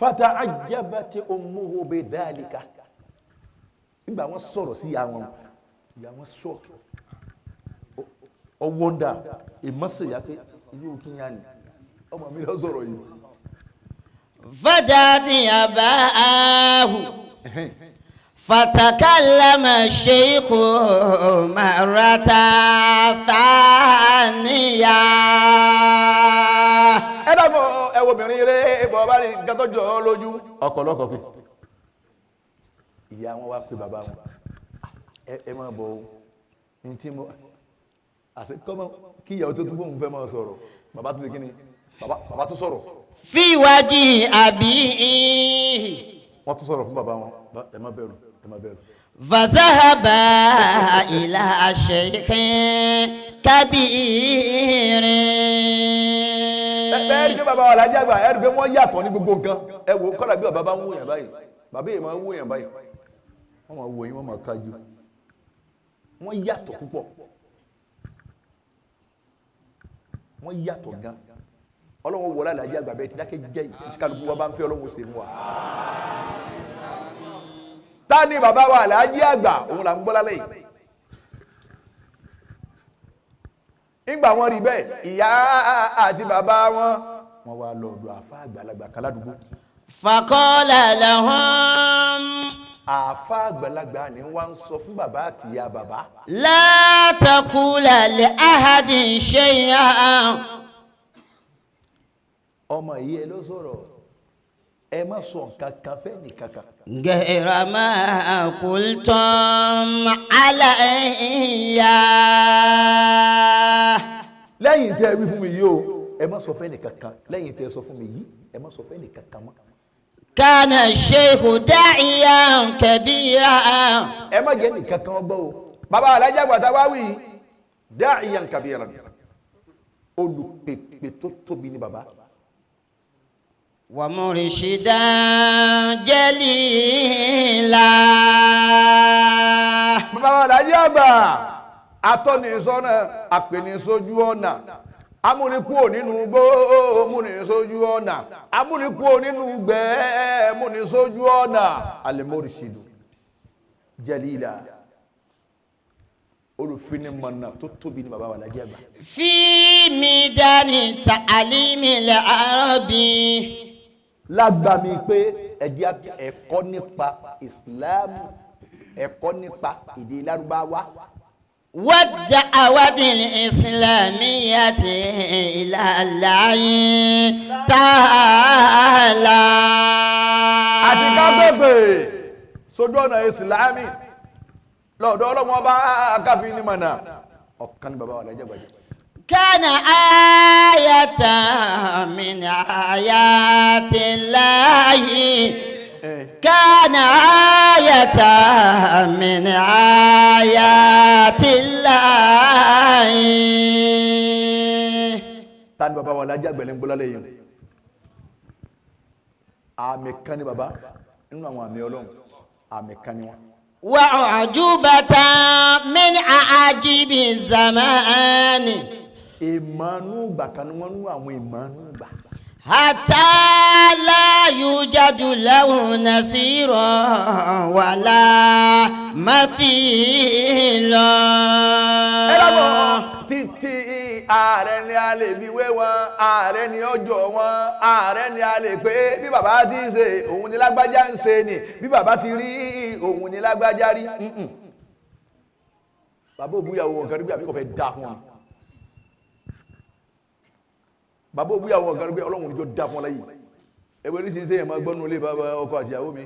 فتعجبت أمه بذلك. Nígbà wọn sọ̀rọ̀ sí ìyá wọn, ìyá wọn shock, ọ wonder, ìmọ̀sẹ̀ ìyá pé irú kí yá ni ọmọ mi ló sọ̀rọ̀ yìí. فدعت أباه، فتكلم الشيخ مرة ثانية. Ẹ dàgbọ́, ẹ wo obìnrin rẹ bọ̀ bá rí nǹkan tó jọ ọ́ lójú ọ̀pọ̀lọpọ̀ pé ìyá wọn wá pé bàbá wọn, "Ẹ máa bọ̀ o." Ní tí mo àti kọ́mọ kí ìyàwó tó tún bóun fẹ́ máa sọ̀rọ̀, bàbá tó ṣe kí ni, bàbá tó sọ̀rọ̀. في وجه أبيه. Wọ́n tún sọ̀rọ̀ fún bàbá wọn. "Ẹ má bẹ̀rù, ẹ má bẹ̀rù." فذهب إلى شيخ كبير. Bẹ́ẹ̀ rí pé bàbá wa Alájí Àgbà, ẹ rí pé wọ́n yàtọ̀ ní gbogbo nǹkan. Ẹ wò kọ́lá, bí bàbá bá ń wò yàn báyìí, bàbá yìí máa ń wò yàn báyìí, wọ́n máa wò yín, wọ́n máa kájú. Wọ́n yàtọ̀ púpọ̀, wọ́n yàtọ̀ gan. Ọlọ́wọ́ wọlé Alájí Àgbà bẹ́ẹ̀ ti dákẹ́ jẹ́ yìí tí kálukú wa bá ń fẹ́, Ọlọ́wọ́ ṣe fún wa. Ta ni bàbá wa Alájí Àgbà? Òun là ń gbọ́ lálẹ́ yìí. Nígbà wọn rí bẹ́ẹ̀, ìyá àti bàbá wọn, wọ́n wá lọ ọ̀dọ̀ àfa àgbàlagbà kan ládùúgbò. فقال لهم: Àfa àgbàlagbà ni wọ́n ń sọ fún bàbá àti ìyá bàbá. لا تقول لأحد شيئا. Ọmọ yìí ẹ ló sọ̀rọ̀, ẹ má sọ nǹkan kan fẹ́ nìkankan. غير ما قلتم علي. Lẹ́yìn tẹ́ ẹ wí fún mi yìí o, ẹ má sọ fẹ́ nìkankan. Lẹ́yìn tẹ́ ẹ sọ fún mi yìí, ẹ má sọ fẹ́ nìkankan mọ́. كان الشيخ داعيا كبيرا. Ẹ má jẹ́ nìkankan gbọ́ o. Bàbá Alájí Àgbà tá a wá wí, داعيا كبيرا, olùpèpè tó tóbi ni bàbá. ومرشدا جليلا. Bàbá wa Alájí Àgbà, atọ́nisọ́nà, àpènisójú ọ̀nà, Amúnikúò nínú gbó, múni sójú ọ̀nà. Amúnikúò nínú gbẹ́, múni sójú ọ̀nà. Alimorisidu jalila, olùfinimọ̀nà tó tóbi ní baba wa Alhaji Àgbà. في ميدان التعليم العربي. Lágbàmí pé ẹ̀jẹ̀ ẹ̀kọ́ nípa ìsìláàmù, ẹ̀kọ́ nípa èdè Lárúbáwá. والدعوة الإسلامية إلى الله تعالى. Àti ká pèpè sójú ọ̀nà ìsìláàmì lọ́dọ̀ ọlọ́wọ́n bá káfí ní mọ̀nà, ọ̀kan ní baba wa Alhaji Àgbà jẹ́. كان آية من آيات الله، كان آية من آيات الله. Ta ni baba wa Alhaji Àgbà lẹ́ ń gbọ́lá lẹ́yìn? Àmì kan ní baba nínú àwọn àmì Ọlọ́run, àmì kan ní wọn. وأعجوبة من أعاجيب الزمان. Ìmọ̀nù gbà kan ní wọ́n nú àwọn ìmọ̀nù gbà. حتى لا يوجد له نصير ولا مثيل. Ẹ lọ́wọ́ títí ààrẹ ni a lè fi wé wọn, ààrẹ ni ọjọ́ wọn, ààrẹ ni a lè pé bí bàbá ti ń ṣe òun ni lágbájá ń ṣe ni, bí bàbá ti rí òun ni lágbájá rí. Mm-mm. Bàbá òbúyàwó wọn kan rí pé àbí kò fẹ́ dá fún wọn. Bàbá òbúyàwó wọn kan rí pé Ọlọ́run níjọ́ dá fún wọn láyé. Ẹgbẹ́ oríṣiríṣi téèyàn máa gbọ́nú ilé bàbá ọkọ àti ìyàwó mi.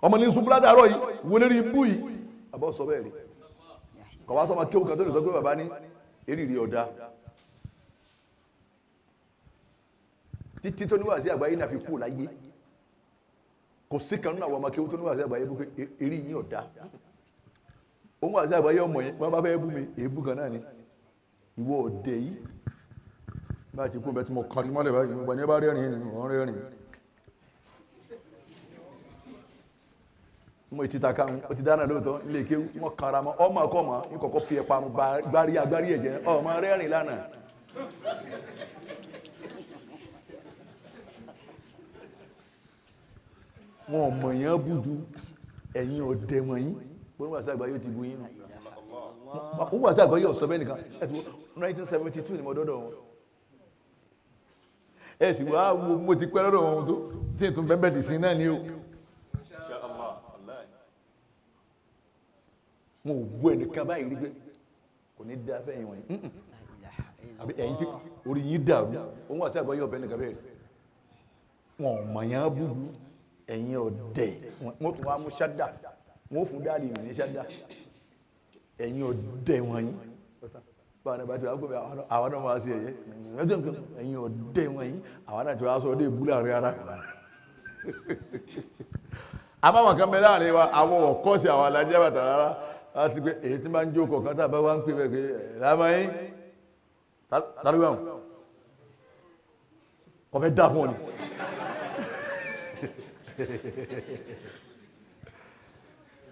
Ọmọ ní ṣubú látàárọ̀ yìí, wọlé rí ibú yìí. Bàbá sọ bẹ́ẹ̀ rí, kọ̀ wá sọmọ kéwù kan tó lè sọ pé bàbá ní erìrì ọ̀dá títí tó níwà sí àgbáyé náà fi kú láyé. Kò sí kan nínú àwọn ọmọ kéwù tó níwà sí àgbáyé bú pé erì yín ọ̀dá. Òun wà sí àgbáyé ọmọ yẹn wọ́n bá fẹ́ bú mi, èébú kan náà ni ìwọ ọ̀dẹ̀ yìí bá ti kú bẹ́ẹ̀ tí mo kàn rí mọ́lẹ̀ báyìí, gbogbo ẹni bá rẹ́rìn ni wọ́n rẹ́rìn. Mo ti ta kan o ti dáná lóòótọ́ ilé kéwú wọn kara mọ́ ọmọ ọkọ mọ́ n kọ́kọ́ fi ẹ̀pà mu gbárí agbárí ẹ̀jẹ̀ ọmọ rẹ́rìn lánàá. Wọn ò mọ̀ yẹn bú ju ẹ̀yin ọ̀dẹ̀ wọ̀nyí. Bọ́lá wàásù àgbáyé ti bu yín nù. Wọ́n wàásù àgbáyé ọ̀sọ́ bẹ́ẹ̀ nìkan. Ẹ̀sìn 1972 ni mo dọ́dọ̀ wọn. Ẹ sì wá wo mo ti pẹ́ lọ́dọ̀ wọn tó tí n tún bẹ́ẹ̀ bẹ́ẹ̀ dì sí náà ni o. Wọn ò bú ẹnìkan báyìí rí pé kò ní dá fẹ́yìn wọ̀nyí. Àbí ẹ̀yin tí orí yín dàrú, òun wà sí àgbáyé ọ̀bẹ nìkan bẹ́ẹ̀. Wọn ò mọ̀ yẹn búburú, ẹ̀yin ọ̀dẹ̀, wọ́n tún wá mú ṣádà, wọ́n fún dáàlì mi ní ṣádà. Ẹ̀yin ọ̀dẹ̀ wọ̀nyí. Báwọn náà bá ti wá gbé àwọn náà máa ṣe ẹ̀yẹ. Ẹ̀yin ọ̀dẹ̀ wọ̀nyí, àwọn náà ti wá sọ ọdẹ ìbú láàrin ara. Àmọ́ àwọn kan bẹ láàrin wa, àwọn ọ̀kọ́ sí àwọn alájẹ́ bàtà rárá. Láti pé èyí tí máa ń jókòó kan tá a bá wá ń pè bẹ́ẹ̀ pé lámàáyín tàbí wọn kò fẹ́ dá fún ọ ni.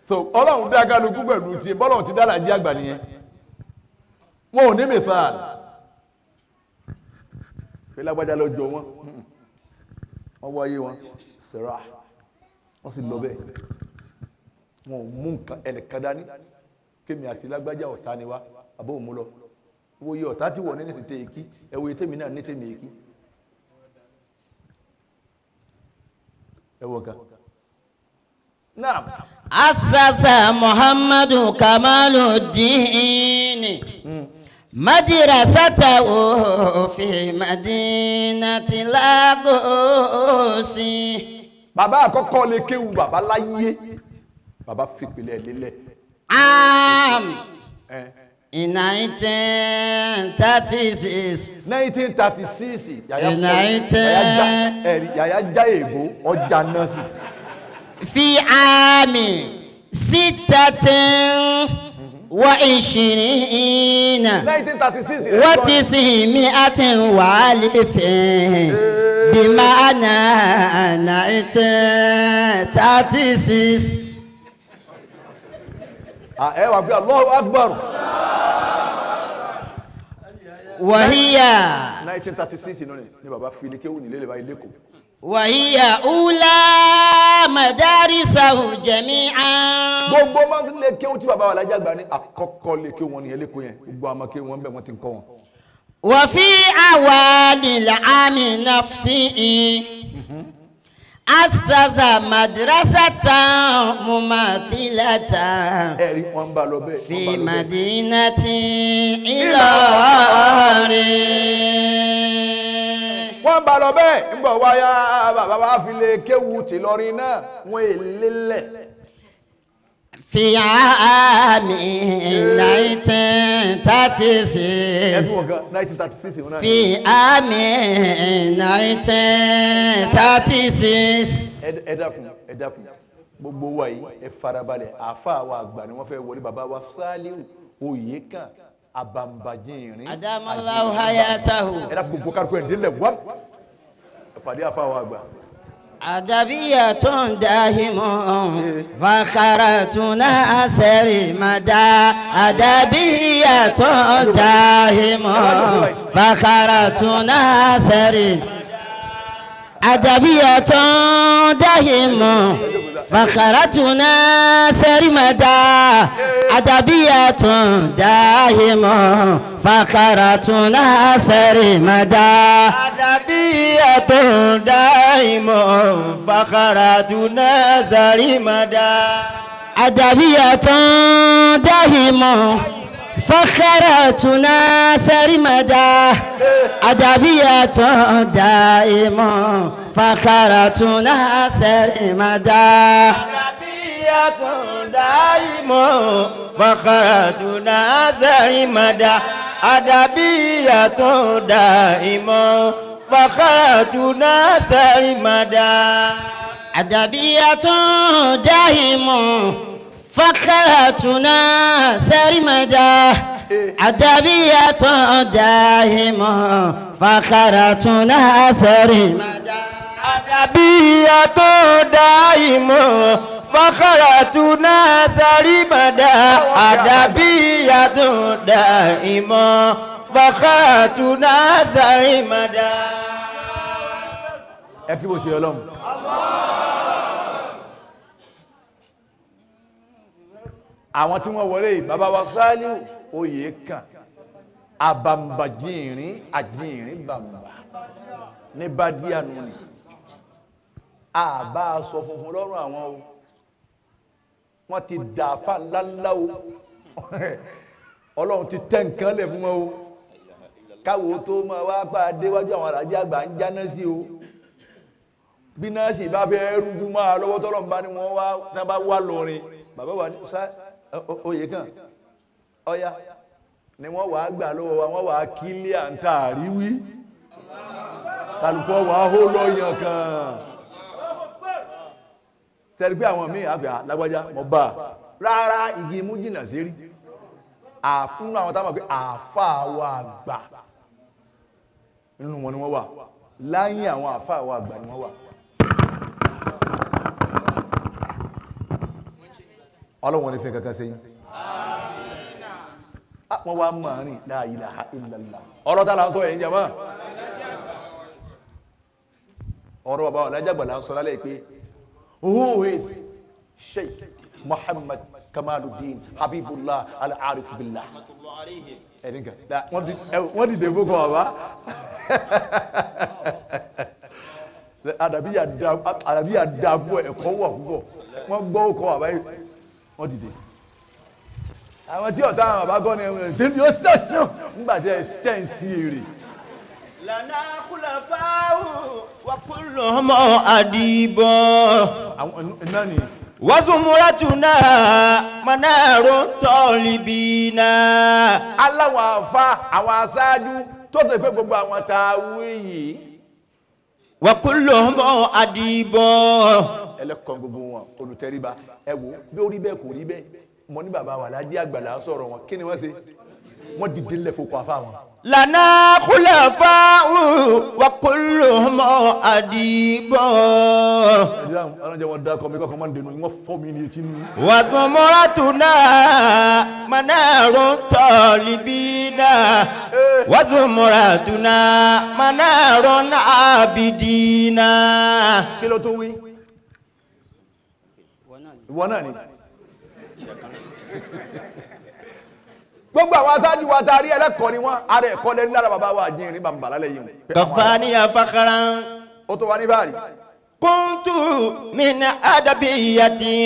So Ọlọ́run dá kálukú pẹ̀lú tiẹ̀, bọ́lọ́run ti dá Alhaji Àgbà nìyẹn. Wọn ò ní mìsáàlì pé lágbájá lọ jọ wọn, wọ́n wáyé wọn sẹ́ra, wọ́n sì lọ bẹ́ẹ̀. Wọn ò mú nǹkan ẹnìkan dání kémi àti lágbájá ọ̀tá ni wá, àbó òun mú lọ wo iye ọ̀tá tí wọ̀ ní ní tètè èkí, ẹ wo iye tèmi náà ní tèmi èkí, ẹ wo nǹkan. Naam. أسس محمد كمال الدين مدرسته في مدينة لاغوس. Bàbá àkọ́kọ́ lè kéwu bàbá láyé, bàbá fìpìlẹ̀ lélẹ̀. عام 1936. 1936 yàyà United. ẹ̀rí yàyà já èbó ọjà náà sí. في عام 26 1936 و900 بمعنى 1936. Ẹ wà pé Allahu Akbar. وهي 1936 inú ni ni bàbá fi ilé kéwù nílé lè ilé kò. وهي أولى مدارسه جميعا. Gbogbo máa ń lé kéwù tí bàbá wa Alhaji Àgbà ní àkọ́kọ́ lé kéwù wọn ní ẹlẹ́kọ̀ọ́ yẹn, gbogbo àmọ́ kéwù wọn bẹ̀ wọ́n ti ń kọ́ wọn. وفي أوائل العام نفسه أسس مدرسة مماثلة Ẹ̀rí wọn ń bá lọ bẹ́ẹ̀, wọ́n في ń bá lọ bẹ́ẹ̀. مدينة إيلاري. Wọ́n bá lọ bẹ́ẹ̀, ń bọ̀ wáyà bàbá wa fi lè kéwù tìlọrin náà wọ́n èlé lẹ̀. في عام 1936. Ẹ̀sùn wọn kan 1936 ìwọ̀n náà. في عام 1936. Ẹ dákun, ẹ dákun, gbogbo wa yìí ẹ farabalẹ̀. Àáfàá wa àgbà ni wọ́n fẹ́ wọlé, bàbá wa Sálíù Oyèkán àbàǹbàjìnrín. أدام الله حياته. Ẹ dákun, gbogbo kárùkù ẹ̀ délẹ̀ wá ẹ pàdé àáfàá wa àgbà. أدبية داهم فخرتنا سرمدا، أدبية داهم فخرتنا سرمدا، أدبية داهم فخرتنا سرمدا، أدبية داهم فخرتنا سرمدا. أدبية دائم فخرتنا سرمدا. أدبية داهم فخرتنا سرمدا، أدبية دائم فخرتنا سرمدا. أدبية دائم فخرتنا سرمدا، أدبية دائم فخرتنا سرمدا. أدبية دائم فخرتنا سرمدا، أدبية دائم فخرتنا سرمدا. أدبية دائم فخرتنا سرمدا، أدبية دائم فخرتنا سرمدا. Ẹ kí bó ṣe ọlọ́run. Àwọn tí wọ́n wọlé yìí, bàbá wa Sálíù Oyèkán àbàǹbàjìnrín àjìnrín bàǹbà ní bádíànù ni àbá aṣọ funfun lọ́rùn àwọn o, wọ́n ti dàáfà ńláńlá o, ọlọ́run ti tẹ́ nǹkan lẹ̀ fún wọn o, káwo tó máa wá bá a déwájú àwọn Alhaji Àgbà ń jáná sí o. Bí nọ́ọ̀sì bá fẹ́ rújú máa lọ́wọ́ tọ́lọ̀ ń bá ní wọ́n wá tí wọ́n bá wá lọ́rin bàbá wa ní Oyèkán ọ̀ya ni wọ́n wàá gbà lọ́wọ́ wa, wọ́n wàá kílé à ń ta àríwí kálukọ́ wàá hó lọ́yàn kan tẹ́lẹ̀ pé àwọn míì àgbà lágbájá mọ̀ bá a rárá igi imú jìnnà sí rí àfúnú àwọn táwọn pé àáfàá wa àgbà nínú wọn ni wọ́n wà láyìn àwọn àáfàá wa àgbà ni wọ́n wà. Ọlọ́wọ́n ní fi kankan sẹ́yìn wọ́n wá mọ̀ ní la ilaha illallah. Ọ̀rọ̀ tá là ń sọ yẹn jẹ́ mọ́ ọ̀rọ̀ bàbá Alhaji Àgbà là ń sọ lálẹ́ pé who is Sheikh Muhammad Kamaluddin Habibullah Al-Arif Billah. Ẹ̀dínkà wọ́n dìde fún kọ́ bàbá àdàbíyà dàbọ̀ ẹ̀kọ́ wà púpọ̀, wọ́n gbọ́ ọkọ̀ bàbá yìí wọ́n dìde. Àwọn tí ọ̀tá àwọn bàbá kọ́ ni ẹ̀wọ̀n ṣe ní ó sẹ̀sùn nígbà tí ẹ̀ ṣẹ̀ ń sí èrè. Lana khulafa'u wa kulluhum adibo. Àwọn náà ni. Wa zumuratuna manaru talibina. Aláwọ̀ àfa àwọn aṣáájú tó tẹ̀ pé gbogbo àwọn tá a wí yìí. Wa kulluhum adibo. Ẹlẹ́kọ̀ọ́ gbogbo wọn olùtẹríba ẹ wo bí ó rí bẹ́ẹ̀ kò rí bẹ́ẹ̀ mo ní bàbá wa Alhaji Àgbà là ń sọ̀rọ̀ wọn kí ni wọ́n ṣe wọ́n dìde ńlẹ̀ fokò àfa wọn. Lana khulafa'u wa kulluhum أديب. Ọlọ́run jẹ́ wọn dákọ̀ mi kọ́kọ́ máa ń dènà wọ́n fọ́ mi ní etí nínú. وزمرتنا منار الطالبين وزمرتنا منار العابدين. Kí ló tó wí? Ìwọ náà ni. Gbogbo àwọn aṣáájú wa ta rí ẹlẹ́kọ̀ọ́ ni wọ́n, ara ẹ̀kọ́ lẹ́nu lára bàbá wa àjíǹrin bàǹbà lálẹ́ yìí. كفاني فخرا. Ó tó wa ní báàrí. كنت من أدبيتي.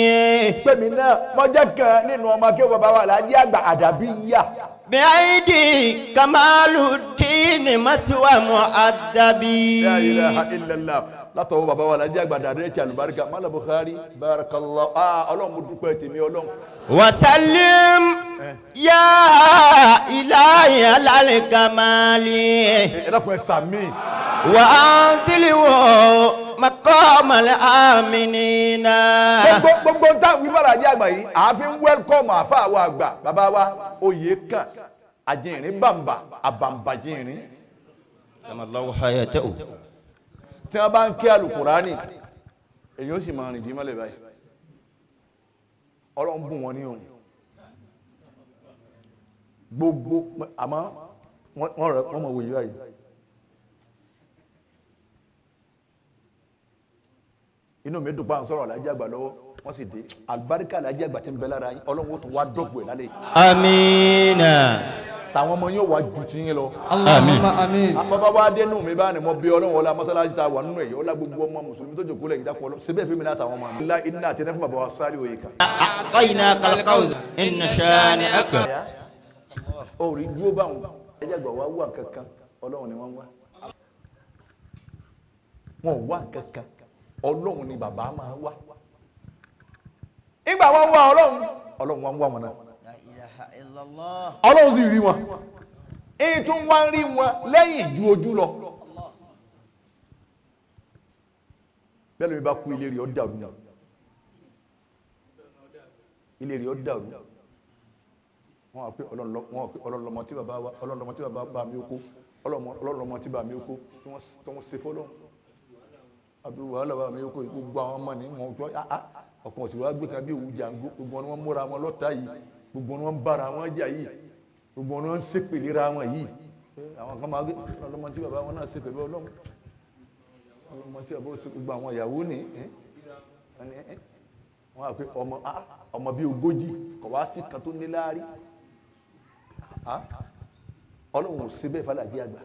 Pèmí náà mo jẹ́ kan nínú ọmọ kí bàbá wa Alhaji àgbà àdàbí yá. بعيدي كمال الدين مسوى مؤدبي. La ilaha illallah. Látọwọ́ bàbá wa Alhaji àgbà dàdé ẹ̀kẹ́ àlùbáríkà Mala Bukhari barakallah. Ah, Ọlọ́run mo dúpẹ́ tèmi Ọlọ́run. وسلم يا إلهي على الكمال. Ẹ dákun ẹ sàmì. وأنزله مقام الآمنين. Gbogbo ń táwọn wíwá Alhaji àgbà yìí àáfin wẹ́lkọ̀mù àfa àwọn àgbà bàbá wa oyè kan àjìnrín bàǹbà àbàǹbà jìnrín. الله حياته. Tí wọ́n bá ń ké alukurani èyí ó sì máa rìn dímọ́lẹ̀ báyìí. Ọlọ́run bùn wọn ní òun gbogbo àmọ́ wọ́n rẹ̀ wọ́n mọ̀ wòye báyìí. Inú mi dùn pa àwọn sọ̀rọ̀ Alhaji àgbà lọ́wọ́ wọ́n sì dé àlùbáríkà Alhaji àgbà tí ń bẹ lára yín Ọlọ́run ó tún wá dọ́gbò ẹ̀ lálẹ́ yìí. آمين. Tàwọn ọmọ yóò wá ju ti yín lọ. Allahumma amin. Bàbá wa dénú mi bá ní mo bí Ọlọ́run ọlá mọ́sálásí ta wà nínú èyí ọlá gbogbo ọmọ mùsùlùmí tó jòkó lẹ́yìn dákọ̀ Ọlọ́run síbẹ̀ fún mi látàwọn ọmọ mi. Ńlá iná àti ẹnẹ́fún bàbá wa sáré òye kan. أعطيناك الكوثر إن شانئك. Orí dúró báwọn ẹjẹ àgbà wa wà kankan Ọlọ́run ni wọ́n wá. Wọn ò wá kankan Ọlọ́run ni bàbá máa wá. Ìgbà wọn wá Ọlọ́run Ọlọ́run wọn wá wọn náà. La ilaha illallah. Ọlọ́run sì rí wọn. Èyí tún wá ń rí wọn lẹ́yìn ju ojú lọ. Bẹ́ẹ̀ ló bá kú ilé rẹ̀ ó dàrú náà. Ilé rẹ̀ ó dàrú. Wọ́n wá pé Ọlọ́run lọmọ tí bàbá wa Ọlọ́run lọmọ tí bàbá bá mi kó Ọlọ́run lọmọ tí bàbá mi kó tí wọ́n ṣe fọ́lọ́run. Àbí wàhálà bàbá mi kó gbogbo àwọn ọmọ ní wọn tó ọkàn òsì wa gbé kan bí òwú jàǹgó gbogbo wọn ni wọ́n múra wọn lọ́tà yìí gbogbo wọn ni wọ́n bára wọn jà yìí gbogbo wọn ni wọ́n ń ṣépèlera wọn yìí. Àwọn kan máa gbé ọlọ́mọ tí bàbá wọn náà ṣe pẹ̀lú Ọlọ́run ọlọ́mọ tí bàbá ṣe gbogbo àwọn ìyàwó ní wọ́n á pé ọmọ bíi 40 kò wá sí kan tó ní láárí. Ọlọ́run ò ṣe bẹ́ẹ̀ fàlàjì àgbà.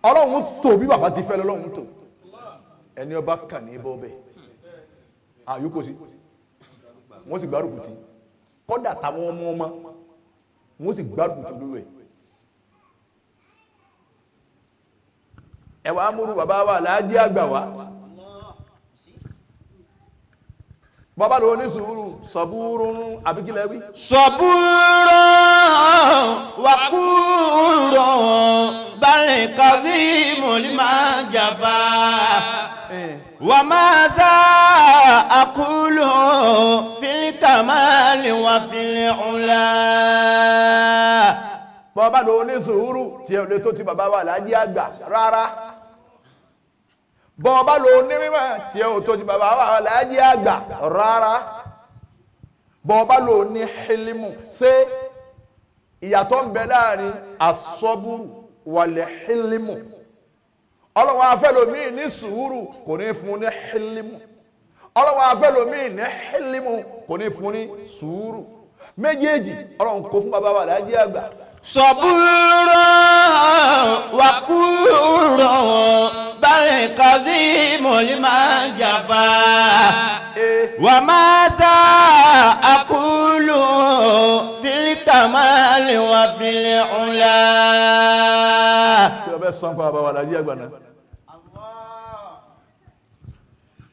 Ọlọ́run tó bí bàbá ti fẹ́ lọ́lọ́run tó ẹni ọba kàn ní bọ́ bẹ́ẹ̀ àyókò sí wọ́n sì gbárùkù tí kọ́dà táwọn ọmọ ọmọ wọ́n sì gbárùkù tí olúwẹ̀. Ẹwà amúrú bàbá wa Alhaji àgbà wa bàbá lọ ní sùúrù sọ̀búrú àbíkílẹ̀ wí. صبور وقور بل كظيم لما جفا وماذا أقول في الكمال وفي العلا. Bàbá lọ ní sùúrù tí ẹ lè tó ti bàbá wa Alhaji àgbà rárá. Bàbá lọ ní mímọ̀ tí ẹ ò tó ti bàbá wa Alhaji àgbà rárá. Bàbá lọ ní hilimu ṣé ìyàtọ̀ ń bẹ láàrin asọ́búrù wàlẹ̀ hilimu. Ọlọ́run afẹ́lòmíì ní sùúrù kò ní fún ní hilimu. Ọlọ́run afẹ́lòmíì ní hilimu kò ní fún ní sùúrù. Méjèèjì Ọlọ́run kò fún bàbá wa Alhaji àgbà. صبور وقور بل كظيم لما جفا وماذا أقول في الكمال وفي العلا. Kí ló fẹ́ sọ fún bàbá wa Alhaji àgbà náà?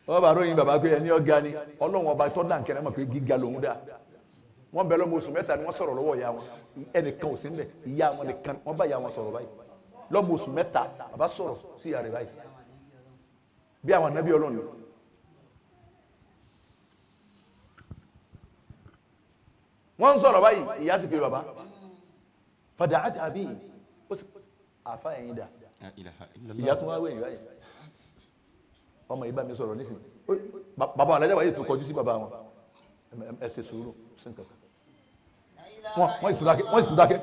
Wọ́n bá ròyìn bàbá pé ẹni ọ̀gá ni Ọlọ́run ọba tó dà nkẹ́rẹ́ mọ̀ pé gíga lòun dà. Wọ́n bẹ lọ́mọ oṣù 3 ni wọ́n sọ̀rọ̀ lọ́wọ́ ìyá wọn ẹnìkan ò sí nílẹ̀ ìyá wọn nìkan wọ́n bá ìyá wọn sọ̀rọ̀ báyìí lọ́mọ oṣù 3 bàbá sọ̀rọ̀ sí ìyá rẹ̀ báyìí bí àwọn ànábì Ọlọ́run ni. Wọ́n ń sọ̀rọ̀ báyìí ìyá sì pé bàbá fàdà àti àbí Ó sì àfa ẹ̀yìn dà, ìyá tó wá wẹ̀yìn báyìí, ọmọ yìí bá mi sọ̀rọ̀ nísìnyí. Bàbá alájà wáyé tó kọjú sí bàbá wọn, ẹ ṣe sùúrù sí nǹkan kan. Wọ́n sì tún dákẹ́, wọ́n sì tún dákẹ́.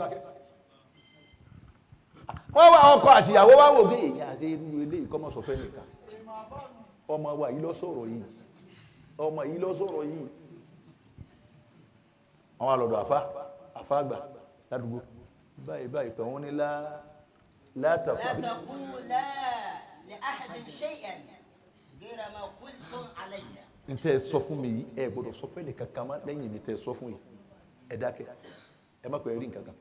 Wọ́n wá ọkọ àtìyàwó wá wò bí èyí àti irú eléyìí kọ́ mọ̀ sọ̀fẹ́ nìkan. Ọmọ wa yìí ló sọ̀rọ̀ yìí, ọmọ yìí ló sọ̀rọ̀ yìí. Àwọn àlọ́dọ̀ àfa àfa àgbà ládùúgbò báyìí báyìí tọ̀ wọ́n ní látàkùn. لا تقولا لأحد شيئا غير ما قلتم علي. N tẹ́ sọ fún mi yìí, ẹ gbọ́dọ̀ sọ fẹ́ nìkan kan mọ́ lẹ́yìn mi tẹ́ sọ fún yìí. Ẹ dákẹ́, ẹ má pẹ́ rí nǹkan kan.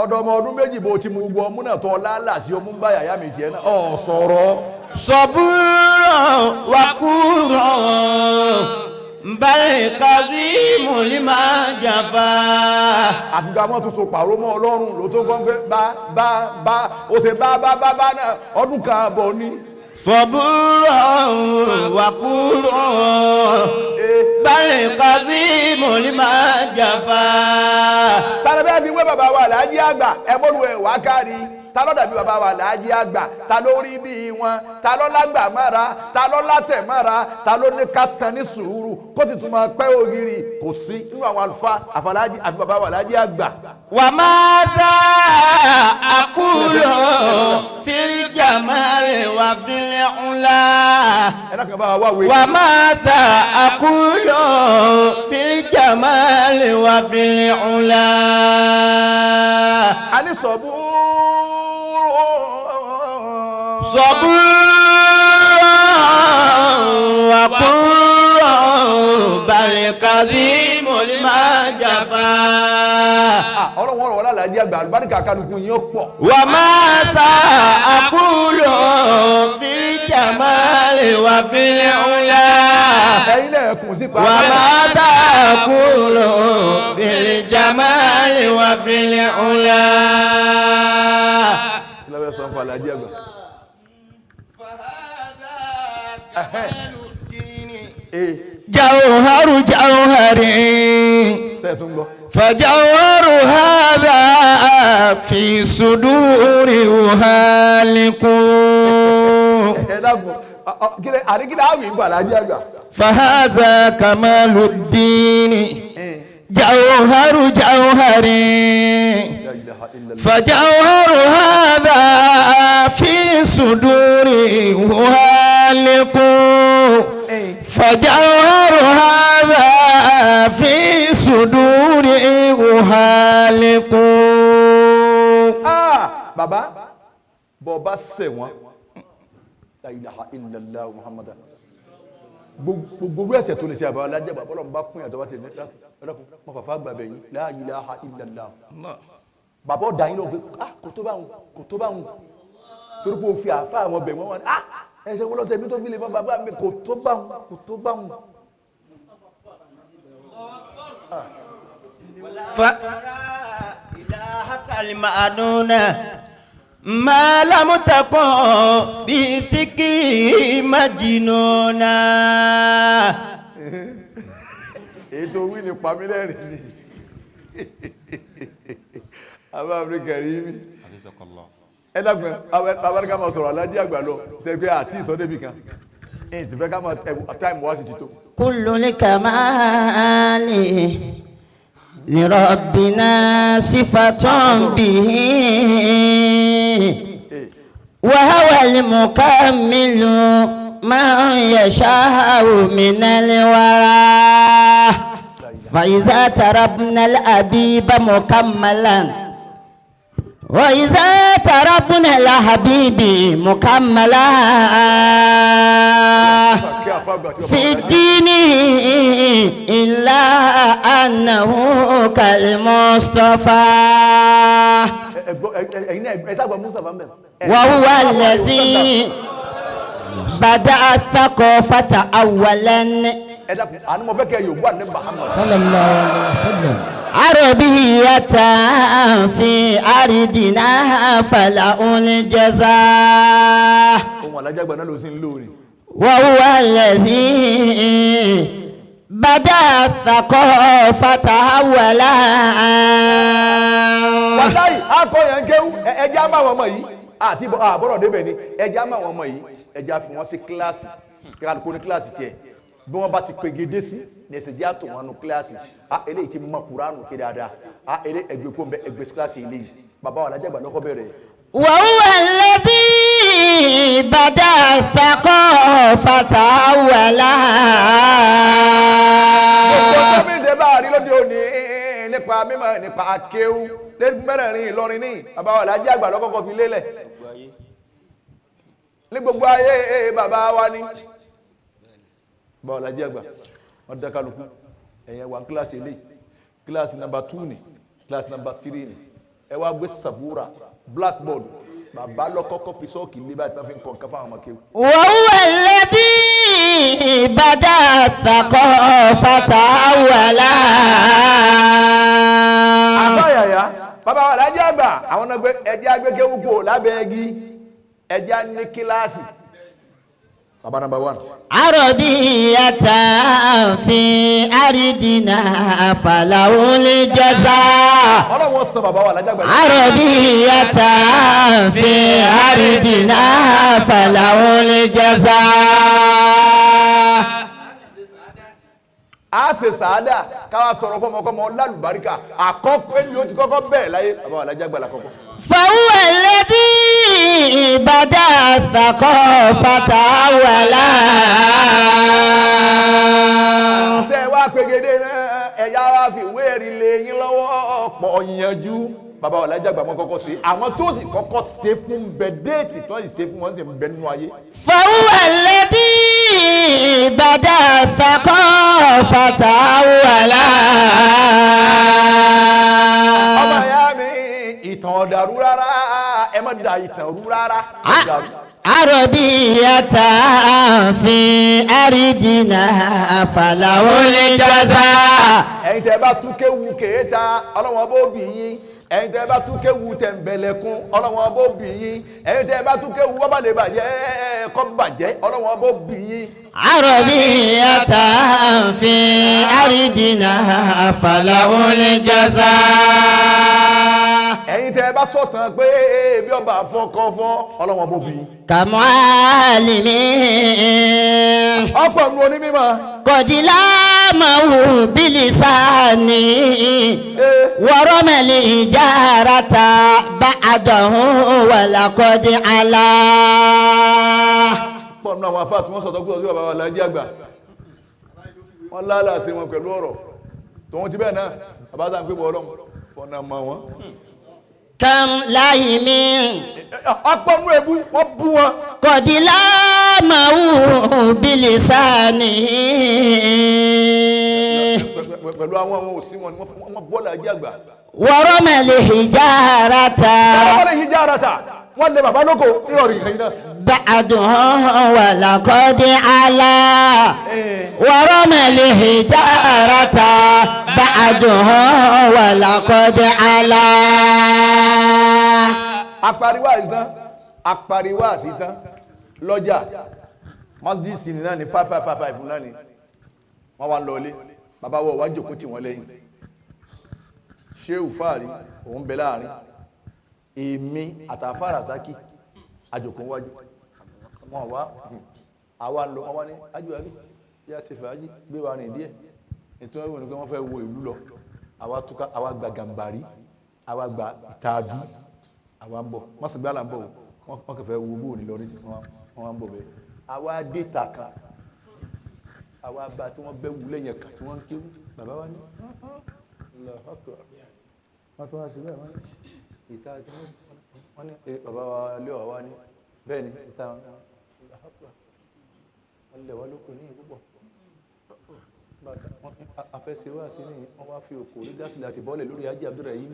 Ọ̀dọ̀ ọmọ ọdún 2 bó ti mú gbogbo ọmú náà tọ́ lálà sí ọmú ń bá yàyà mi tiẹ̀ náà ọ̀ sọ̀rọ̀. صبورا وكورا بل كظيم لما جفا. Àfìgbà wọn tún so pàrọ̀ mọ́ Ọlọ́run ló tó gbọ́n pé bá bá bá ó ṣe bá bá bá bá náà ọdún kan àbọ̀ ni. صبورا وكورا بل كظيم لما جفا. Tàbí bẹ́ẹ̀ fi wé bàbá wa làájí àgbà ẹ mọ́lu ẹ̀ wá kárí. Ta ló dàbí bàbá wa làájí àgbà? Ta ló rí bí wọn? Ta ló lágbà mára? Ta ló látẹ̀ mára? Ta ló ní ká tan ní sùúrù kó sì tún máa pẹ́ ògiri? Kò sí nínú àwọn àlùfáà àfàlájì àfi bàbá wa làájí àgbà. وماذا أقول في الجمال وفي العلا. Ẹ dákun, bá wa wá wé. وماذا أقول في الجمال وفي العلا. A ní sọ̀búrú. صبورا وقورا بل كظيم لما جفا. Ọlọ́run ọ̀rọ̀ wọlé àlàájì àgbà, àlùbáríkà kálukú yín ó pọ̀. وماذا أقول في الجمال وفي العلا. Ẹ̀yin náà kùn sí pa. وماذا أقول في الجمال وفي العلا. Kí ló fẹ́ sọ fún àlàájì àgbà? فهذا كمال الدين. Ee. جوهر جوهري. Sẹ́ẹ̀ tún gbọ́. فجوهر هذا في صدور هالك. Ẹ dákun, kílẹ̀ àríkílẹ̀ àwìn ń gbọ́ àlàájì àgbà. فهذا كمال الدين جوهر جوهري. La ilaha illallah. فجوهر هذا في صدور هالك. فجوهر هذا في صدور هالك. Ah, bàbá bọ́ bá ṣẹ̀ wọ́n, la ilaha illallah muhammadu, gbogbo ẹ̀ṣẹ̀ tó lè ṣe àbá alájẹbà bọ́lọ̀ ń bá kún yàtọ̀ bá ti ní ẹlẹ́kùn mọ fàfà gbàgbẹ́ yín, la ilaha illallah, bàbá ọ̀dà yín lọ pé ah kò tó bá wọn, kò tó bá wọn, torí pé o fi àfa àwọn bẹ̀ wọ́n wọn, ah ẹ̀ṣẹ̀ wọn lọ́sẹ̀ mi tó fi lè fọ́ bàbá mi, kò tó bá wọn, kò tó bá wọn. إلهك المأنون ما لم تكن بذكري مجنونا. Èyí tó wí ní pamílẹ́rìn ni abá Áfíríkà rí mi. Ẹ dákun, abáríkà máa sọ̀rọ̀ alájí àgbà lọ tẹ́gbẹ́ àti ìsọdébì kan, ẹ̀yìn sì fẹ́ ká máa táìmù wá sí ti tó. كل الكمال لربنا صفة به وهو المكمل من يشاء من الورى. فإذا تربنا الأبيب مكملا، وإذا تربنا الحبيب مكملا Kí àfa àgbà tí في الدين إلا أنه كالمصطفى. Ẹ̀yin náà ẹ sábà Musa bá ń bẹ̀. وهو الذي بدأ الثقافة أولا. Ẹ dákun, àánú mo fẹ́ kẹ́ Yorùbá ní Muhammad. Sallallahu alaihi wasallam. عربية في أرضنا فله الجزاء. Ohun alájàgbà náà ló sì ń lóore. وهو الذي بدأ الثقافة أولا. Akọ̀yàn kéwú ẹja máa wọn ọmọ yìí àti àbọ̀rọ̀ débẹ̀ ni ẹja máa wọn ọmọ yìí ẹja fi wọn sí kíláàsì kó ní kíláàsì tiẹ̀ bí wọ́n bá ti pegedé sí ní ẹsẹ̀ jẹ́ àtò wọn nu kíláàsì a eléyìí ti mọ kuranu ké dáadáa a eléyìí ẹgbẹ́ kó ń bẹ ẹgbẹ́ sí kíláàsì eléyìí bàbá wa alájàgbà lọ́kọ́ bẹ̀rẹ̀. وهو الذي بدأ الثقافة أولا. Gbogbo gómìnà bá a rí lóde òní nípa mímọ̀ nípa akéwú lẹ́gbẹ̀rẹ̀rin Ìlọrin ní bàbá wa alájàgbà lọ́kọ́kọ́ fi lélẹ̀ ní gbogbo ayé bàbá wa ní. Bàbá wa alájàgbà wọ́n dá kálukú ẹ̀yẹn wà kíláàsì eléyìí kíláàsì nàmbà 2 ni kíláàsì nàmbà 3 ni ẹ wá gbé sàbúrà blackboard bàbá lọ́kọ́kọ́ fi sọ́ọ̀kì lé báyìí tí wọ́n fi ń kọ́ nǹkan fáwọn ọmọ kéwú. وهو الذي بدأ الثقافة أولا. Àbáyàyà bàbá wa alájẹ àgbà àwọn náà gbé ẹjẹ agbẹkẹwù kò lábẹ́ ẹgí ẹjẹ ní kíláàsì. Bàbá nàmbà 1. عربية في أرضنا فله الجزاء. Ọlọ́run sọ bàbá wa alájẹ àgbà. عربية في أرضنا فله الجزاء. A ṣe sàádà káwa tọrọ fọmọkọmọ lálùbáríkà àkọ́kọ́ ẹni ó ti kọ́kọ́ bẹ̀rẹ̀ láyé bàbá wa alájẹ àgbà làkọ́kọ́. فهو الذي بدأ الثقافة أولا. Ṣé wá pegedé náà ẹ̀yà wa fi ìwé ẹ̀rí lé yín lọ́wọ́ ọ̀pọ̀ yanjú bàbá wa alájẹ àgbà wọn kọ́kọ́ ṣe àwọn tó sì kọ́kọ́ ṣe fún bẹ déètì tó sì ṣe fún wọn sì ń bẹ nínú ayé. فهو الذي بدأ الثقافة أولا. Ọmọ ìyá mi ìtàn ọ̀dàrú rárá ẹ má da ìtàn rú rárá. عربية في أرضنا فله الجزاء. Ẹ̀yin tẹ́ bá tú kéwu kéèta ọlọ́wọ́n bó bì yín ẹ̀yin tẹ́ bá tú kéwu tẹ̀m̀bẹ̀lẹ̀kún ọlọ́wọ́n bó bì yín ẹ̀yin tẹ́ bá tú kéwu bọ́bá lè bàjẹ́ kọ́ bàjẹ́ ọlọ́wọ́n bó bì yín. عربية في أرضنا فله الجزاء. Ẹ̀yin tẹ́ bá sọ̀tàn pé bí ọba fọkọ́fọ́ ọlọ́wọ́n bó bì yín. كمعلم Ọ̀pọ̀ nu onímọ̀. قد لامه بلسانه ورمى الإجارة بعده ولقد علا. Pọ̀ nínú àwọn afáà tí wọ́n sọ̀tọ̀ kúrò sí bàbá wa Alhaji àgbà wọ́n lálà sí wọn pẹ̀lú ọ̀rọ̀ tòun ti bẹ́ẹ̀ náà bàbá sáà ń pè bọ́ ọlọ́run fọ́nà mọ́ wọn. كم لائم Ọ̀pọ̀ nínú ebú wọ́n bú wọn. قد لامه بلسانه Pẹ̀lú àwọn òsì wọn ni wọ́n bọ́ Alhaji àgbà. ورمى الحجارة Wọ́n lè yíjà ara ta wọ́n lé bàbá lóko nírọ̀rì ìkànnì náà. بعدهم ولقد علا ورمى الحجارة بعدهم ولقد علا. Apariwa àsìtán apariwa àsìtán lọ́jà masjid náà ní 5555 náà ni wọ́n wá lọlé bàbá wọ̀ wá jòkó tì wọ́n lẹ́yìn Ṣéhù Fáàrí òun bẹ láàrin èmi àtàfàrà sákì àjòkó wájú wọn wá àwa lọ wọn wá ní ájúwájú bí a ṣe fàájì gbé wa rìn díẹ̀ ètò ẹ̀wọ̀n ni pé wọ́n fẹ́ wo ìlú lọ àwa túká àwa gba Gàmbàrí àwa gba Ìtàbí àwa ń bọ̀ mọ́sùgbà là ń bọ̀ wọ́n kẹfẹ́ wo bóò ní lọ ní wọ́n wá ń bọ̀ bẹ́ẹ̀ àwa dé ta kan àwa bá tí wọ́n bẹ́ wulẹ̀ yẹn kan tí wọ́n ń kéwú bàbá wa ní wọ́n tún wá sí bẹ́ẹ̀ wọ́n ní ìta wọ́n ní bàbá wa lé wa wá ní bẹ́ẹ̀ ni ìta wọ́n lẹ̀ wá lóko ní púpọ̀ afẹ́sẹ̀ wá sí ní wọ́n wá fi òkò orí gáàsì àti bọ́ọ̀lẹ̀ lórí ajé Abdulrahim.